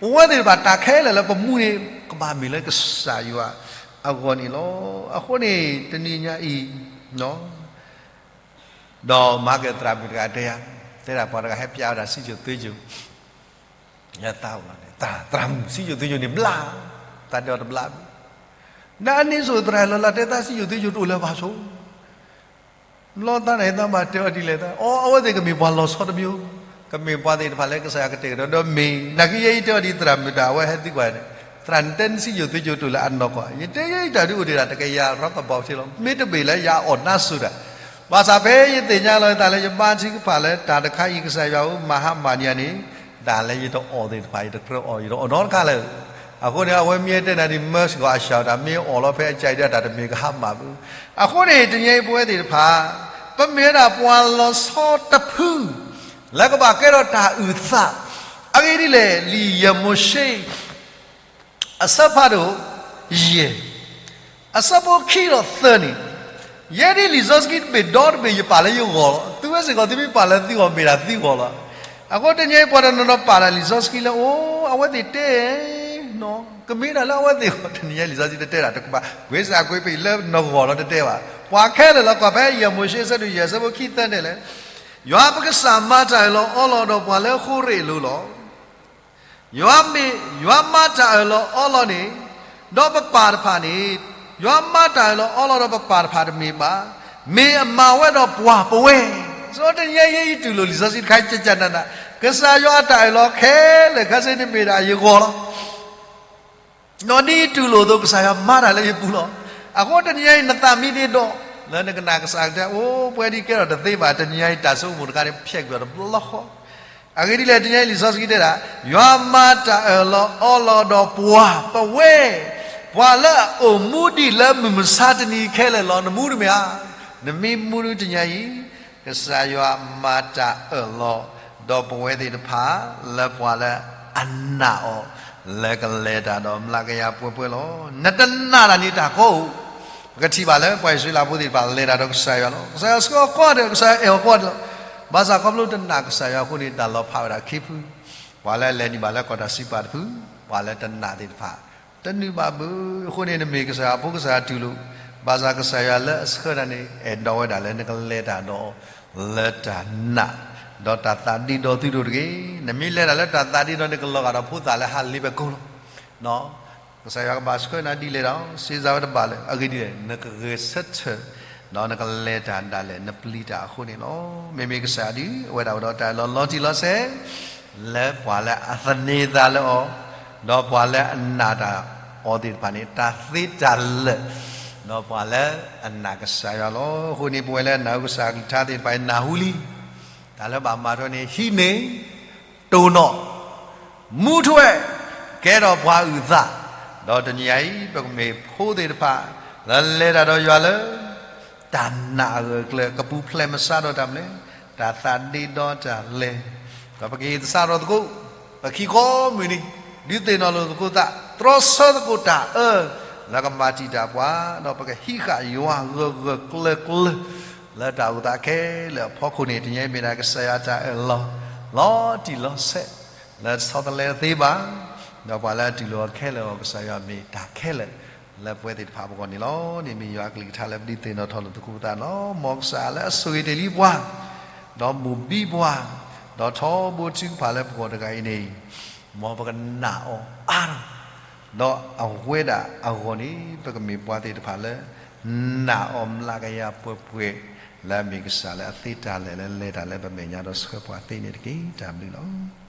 ပဝဲသ့ၣ်တဖၣ်တၢ်ခဲလၢာ်လၢပမူန့ၣ် ကဘၣ်မ့ၢ်လၢကစၢ်ယွၤအဂီၢ်န့ၣ်လီၤ. အဃိန့ၣ် တနံၤညါအံၤ ဒီးမၤကဲသရၣ်မုၣ်တဂၤတဲယၤ, တဲဒၣ်ပှၤတဂၤဟဲပျးဝဲဒၣ်စံယိၣ်သွ့ယိၣ်, ယသးအိၣ်လီၤန့ၣ် သရၣ်မုၣ် စံယိၣ်သွ့ယိၣ်န့ၣ်ဘျါ, သးဒိးတဘျါဘၣ်, နအန့ၣ်စိၤသရၣ်လီၤလၢတဲသးစံယိၣ်သွ့ယိၣ်တအိၣ်လၢၤဘၣ်ဆိ လီၤသးန့ၣ် သးဘၣ်တဲအီၤဒ်လဲၣ်သး, အီ အဝဲသ့ၣ်ကမ့ၢ်ပှၤလီၤဆီတမံၤ, ကမ့ၢ်ပှၤသ့ၣ်တဖၣ်လၢကစၢ်ယွၤကတဲာ်ကတီၤဒီးမ့ၢ်, နာ်က့ယဲအံၤတဲအီၤဒ်သရၣ်မုၣ်တၢ် အဝဲဟဲသံကွၢ်န့ၣ်, သရၣ်နတဲနစံယိၣ်သွ့ယိၣ်တအိၣ်လၢအနီၢ်ကီၢ်, ယတဲယဲအံၤတၢ်ဒုးအိၣ်ဒံးဒၣ်တကယၤရီသဘီၣ်ထံလီၤ, မ့တမ့ၢ်လၢယအီၣ်နါစိၤတၢ်, ဘၣ်ဆၣ်ဖဲယသ့ၣ်ညါလီၤယသးလၢယဘါထုကဖၣ်လၢတၢ်တခါအံၤ ကစၢ်ယွၤဧၢ မၤဟါမၢ်န့ၢ်ယၤန့ၣ်, တၢ်လၢယတအီၣ်သ့ၣ်တဖၣ် ယတကြၢးအီၣ် ယတအီၣ်နီတခါလၢၤ အဃိန့ၣ် အဝဲမ့ၢ်တဲနၤဒ်မၢစ့ၢ်ကီး အစှၤတၢ်မ့ၢ်အီၣ်လီၤဖဲအကၢအံၤဒီး တၢ်တမ့ၢ်ကဟါမၢ်ဘၣ်. အဃိန့ၣ် တနံၤအံၤပဝဲသ့ၣ်တဖၣ် ပမ့ၢ်ဝဲဒၣ်ပှၤလီၤဆီတဖု လၢကဘၣ်ကဲထီၣ်တၢ်အုၣ်သး, အဂ့ၢ်ဒ်လဲၣ် လံာ်ယဲၢ်မိၤၡ့ အဆၢဖးဒိၣ် ယဲၢ် အဆၢဖိခံဒီးသၢန့ၣ်, ယဲဒ်လံာ်စီဆှံတဘ့ၣ်ဒီတဘ့ၣ် ယပာ်လၢယဂီၢ်လီၤ. သုဝဲစ့ၢ်ကီး သုမ့ၢ်ပာ်လၢသုဂီၢ် မ့ၢ်ဒၣ်သုဂီၢ်လီၤ. အဃိတနံၤအံၤ ပှၤတနီၤနီၤပာ်ဒၣ်လံာ်စီဆှံလၢ အိၣ် အဝဲသ့ၣ်တဲ ကမ့ၢ်ဒၣ်လၢအဝဲသ့ၣ်ဂီၢ် တနံၤအံၤလံာ်စီဆှံတတဲဒၣ်တကပၤ, ကွ့စၢ်ကွ့ပအံၤလၢနဂီၢ်လီၤတတဲဘၣ်. ပှၤခဲလၢာ်လီၤ ကွၢ်ဖဲယဲၢ်မိၤၡ့ အဆၢဒိၣ်ယဲၢ် အဆၢဖိခံသၢတဲလဲၣ်, ယွၤပကစၢ်မၤတၢ်အၢၣ်လီၤအီလီၤဒီးပှၤလၢဃိရ့ၣ်အလိၤလီၤ. ယွၤမ့ၢ် ယွၤမၤတၢ်အၢၣ်လီၤအီလီၤန့ၣ် ဒီးပပၢ်တဖၣ်န့ၣ်, ယွၤမၤတၢ်အၢၣ်လီၤအီလီၤဒီးပပၢ်တဖၣ်တမ့ၢ်ဘၣ်, မ့ၢ်အမၤဝဲဒီးပှၤပဝဲ. စီၤတနံၤအံၤယတူၢ်လိာ်လံာ်စီဆှံတခါ ကကနၣ်နၣ်, ကစၢ်ယွၤအတၢ်အၢၣ်လီၤခဲလၢာ်ခဲဆ့န့ၣ်မ့ၢ်ဒၣ်ယဂီၢ်လီၤ. ဒီးဒ်ယတူၢ်လိာ်အသိးကစၢ်ယွၤမၤတၢ်လၢယပူၤလီၤ. အဃိတနံၤအံၤနသးမံသ့ဒီး လၢနကနၣ်ကစၢ်ကတဲ အိၣ်ပှဲၤဒ်ကဲထီၣ်တသ့ဘၣ် တနံၤအံၤတၢ်ဆိကမိၣ်တခါန့ၣ် ဖျဲးကွံာ်အီၤတဘျီဃီ. အဂ့ၢ်ဒ်လဲၣ်တနံၤအံၤလံာ်စီဆှံတဲဒၣ် ယွၤမၤတၢ်အၢၣ်လီၤအီလီၤဒီးပှၤပဝဲ, ပှၤလၢအအိၣ်မူဒံးလၢမုၢ်မဆါတနံၤခဲလၢာ်လီၤ. နမူတမ့ၢ်ဧါ. နမ့ၢ်မူဒုတနံၤအံၤ ကစၢ်ယွၤမၤတၢ်အၢၣ်လီၤ ဒီးပဝဲသ့ၣ်တဖၣ် လၢပှၤလၢအနာ်အီၤ လၢကလဲၤတၢ်ဒီးမျးကယၤပှဲၤပှဲၤလီၤ. နတနာ်တၢ်န့ၣ်တၢ်ကီအိၣ်. ပကထံၣ်ဘၣ်လၢပှၤအံၣ်စရ့လးဖိသ့ၣ်တဖၣ်လဲၤတၢ်ဒီးကစၢ်ယွၤလီၤ. ကစၢ်ယွၤဆှၢအီၤကိးဂၤဒဲး, ကစၢ်ယွၤအဲၣ်အီၤကိးဂၤဒဲးလီၤ. ဘၣ်ဆၣ်ခီဖျိတနာ်ကစၢ်ယွၤအဃိန့ၣ် တၢ်လီၤဖးဝဲဒၣ်ခံဖု, ပှၤလၢအလဲၤနုာ်ဘၣ်လၢကီၢ်တၢ်စံးပာ်တဖု, ပှၤလၢတနာ်သ့ၣ်တဖၣ် တနုာ်ဘၣ်ဘၣ်. အဃိန့ၣ် နမ့ၢ်ကစၢ်ယွၤအဖိကစၢ်ယွၤတူၢ်လိာ်, ဘၣ်ဆၣ်ကစၢ်ယွၤလၢအဆှၢနၤန့ၣ် အဲၣ်ဒိးဝဲဒၣ်လၢနကလဲၤတၢ်ဒီး လၢတၢ်နာ်, ဒီးတၢ်သးဒ့ဒီသုဒိၣ်တဂ့ၤ. နမ့ၢ်လဲၤတၢ်လၢတၢ်သးဒ့ဒီ နကလီၤဂာ်ဒီးဖိသၣ်လၢဟးလ့ပကိာ်လီၤ. ကစၢ်ယွၤကဘၣ်ဆှၢနၤဒ်လဲၣ်ဒီး စ့စးဝဲတဘၣ်လၢၤ. အဂ့ၢ်ဒ်လဲၣ်, နကဂဲၤဆၢထၢၣ်, ဒီးနကလဲၤတၢ်ဒၣ်လဲာ် နပျံၤတၢ်အဃိန့ၣ်လီၤ. မ့မ့ၢ်ကစၢ်ယွၤဒုး အဝဲဒၣ်အိၣ်ဒီးတၢ်အၢၣ်လီၤလီၤတံၢ်လီၤဆဲး လၢပှၤလၢအသန့ၤသးလၢအီၤ, ဒီးပှၤလၢအနာ်တၢ်အီၤသ့ၣ်တဖၣ်န့ၣ် တၢ်သ့တၢ်လၢာ်, ဒီးပှၤလၢအနာ်ကစၢ်ယွၤလီၤ. အဃိန့ၣ် ပဝဲလၢအနာ်ကစၢ်အကလုၢ်ကထါသ့ၣ်တဖၣ်အံၤ နၢ်ဟူလံ, တၢ်လၢဘၣ်မၤထွဲန့ၣ် ဟံးန့ၢ်, တိၢ်နီၣ်, မူထွဲ, ကဲထီၣ်ပှၤအုၣ်သး, ဒီးတနံၤအံၤ ပကမ့ၢ်ဖိသ့ၣ်တဖၣ် လၢလဲၤတၢ်ဒီးယွၤလၢ တၢ်နာ်အဂၢၢ်အကျၢၤ ကပူၤဖျဲးမဆါဒီးတၢ်မနုၤလဲၣ်, တၢ်သးဒ့ဒီတၢ်လဲၤ, ဒီးပကဟ့ၣ်သဆၣ်ထီၣ်သကိး ပခံခီမုၢ်နံၤ, ဒုးသ့ၣ်နီၣ်လိာ်သကိးသး, တြီဆၢသကိးတၢ်အၢ လၢကမၤတံာ်တာ်ပှၤ, ဒီးပကဟံးဃာ်ယွၤဂၢၢ်ဂၢၢ်ကျၢၤကျၢၤ လၢတၢ်အိၣ်သးခဲလၢာ်အဖီခိၣ်န့ၣ် တနံၤအံၤမ့ၢ်ဒၣ်ကစၢ်ယွၤတၢ်အၢၣ်လီၤ လီၤတံၢ်လီၤဆဲး လၢတဆီတလဲတသ့ဘၣ်, ဒီးပှၤလၢအတူၢ်လိာ်အီၤခဲလၢာ်အဂီၢ် ကစၢ်ယွၤမ့ၢ်တၢ်ခဲလၢာ် လၢပဝဲသ့ၣ်တဖၣ်အပဂီၢ်န့ၣ်လီၤ. န့ၣ်မ့ၢ်ယွၤအကလုၢ်ကထါလၢပဒုးသ့ၣ်နီၣ်ထီၣ်လိာ်သကိးပသးန့ၣ်လီၤ. မ်ကစၢ်လၢအဆိၣ်ဂ့ၤတ့ၢ်လံပှၤ, ဒီးမိၢ်ဘံပှၤ, ဒီးထီဘိထုကဖၣ်လၢပဂီၢ်တဂၤအံၤန့ၣ်, မ်ပကနာ်အီၤအါထီၣ်, ဒီးအဝဲဒၣ်အဂီၢ်န့ၣ် ပကမ့ၢ်ပှၤသ့ၣ်တဖၣ်လၢ နာ်အီၤမျးကယၤပှဲၤပှဲၤ, လၢအမ့ၢ်ကစၢ်လၢအသ့တၢ်လဲာ်လၢလဲၤတၢ်လၢပမဲာ်ညါဒီးဆှၢပှၤသ့န့ၣ်တက့ၢ်. တၢ်ဘျုးလီၤ.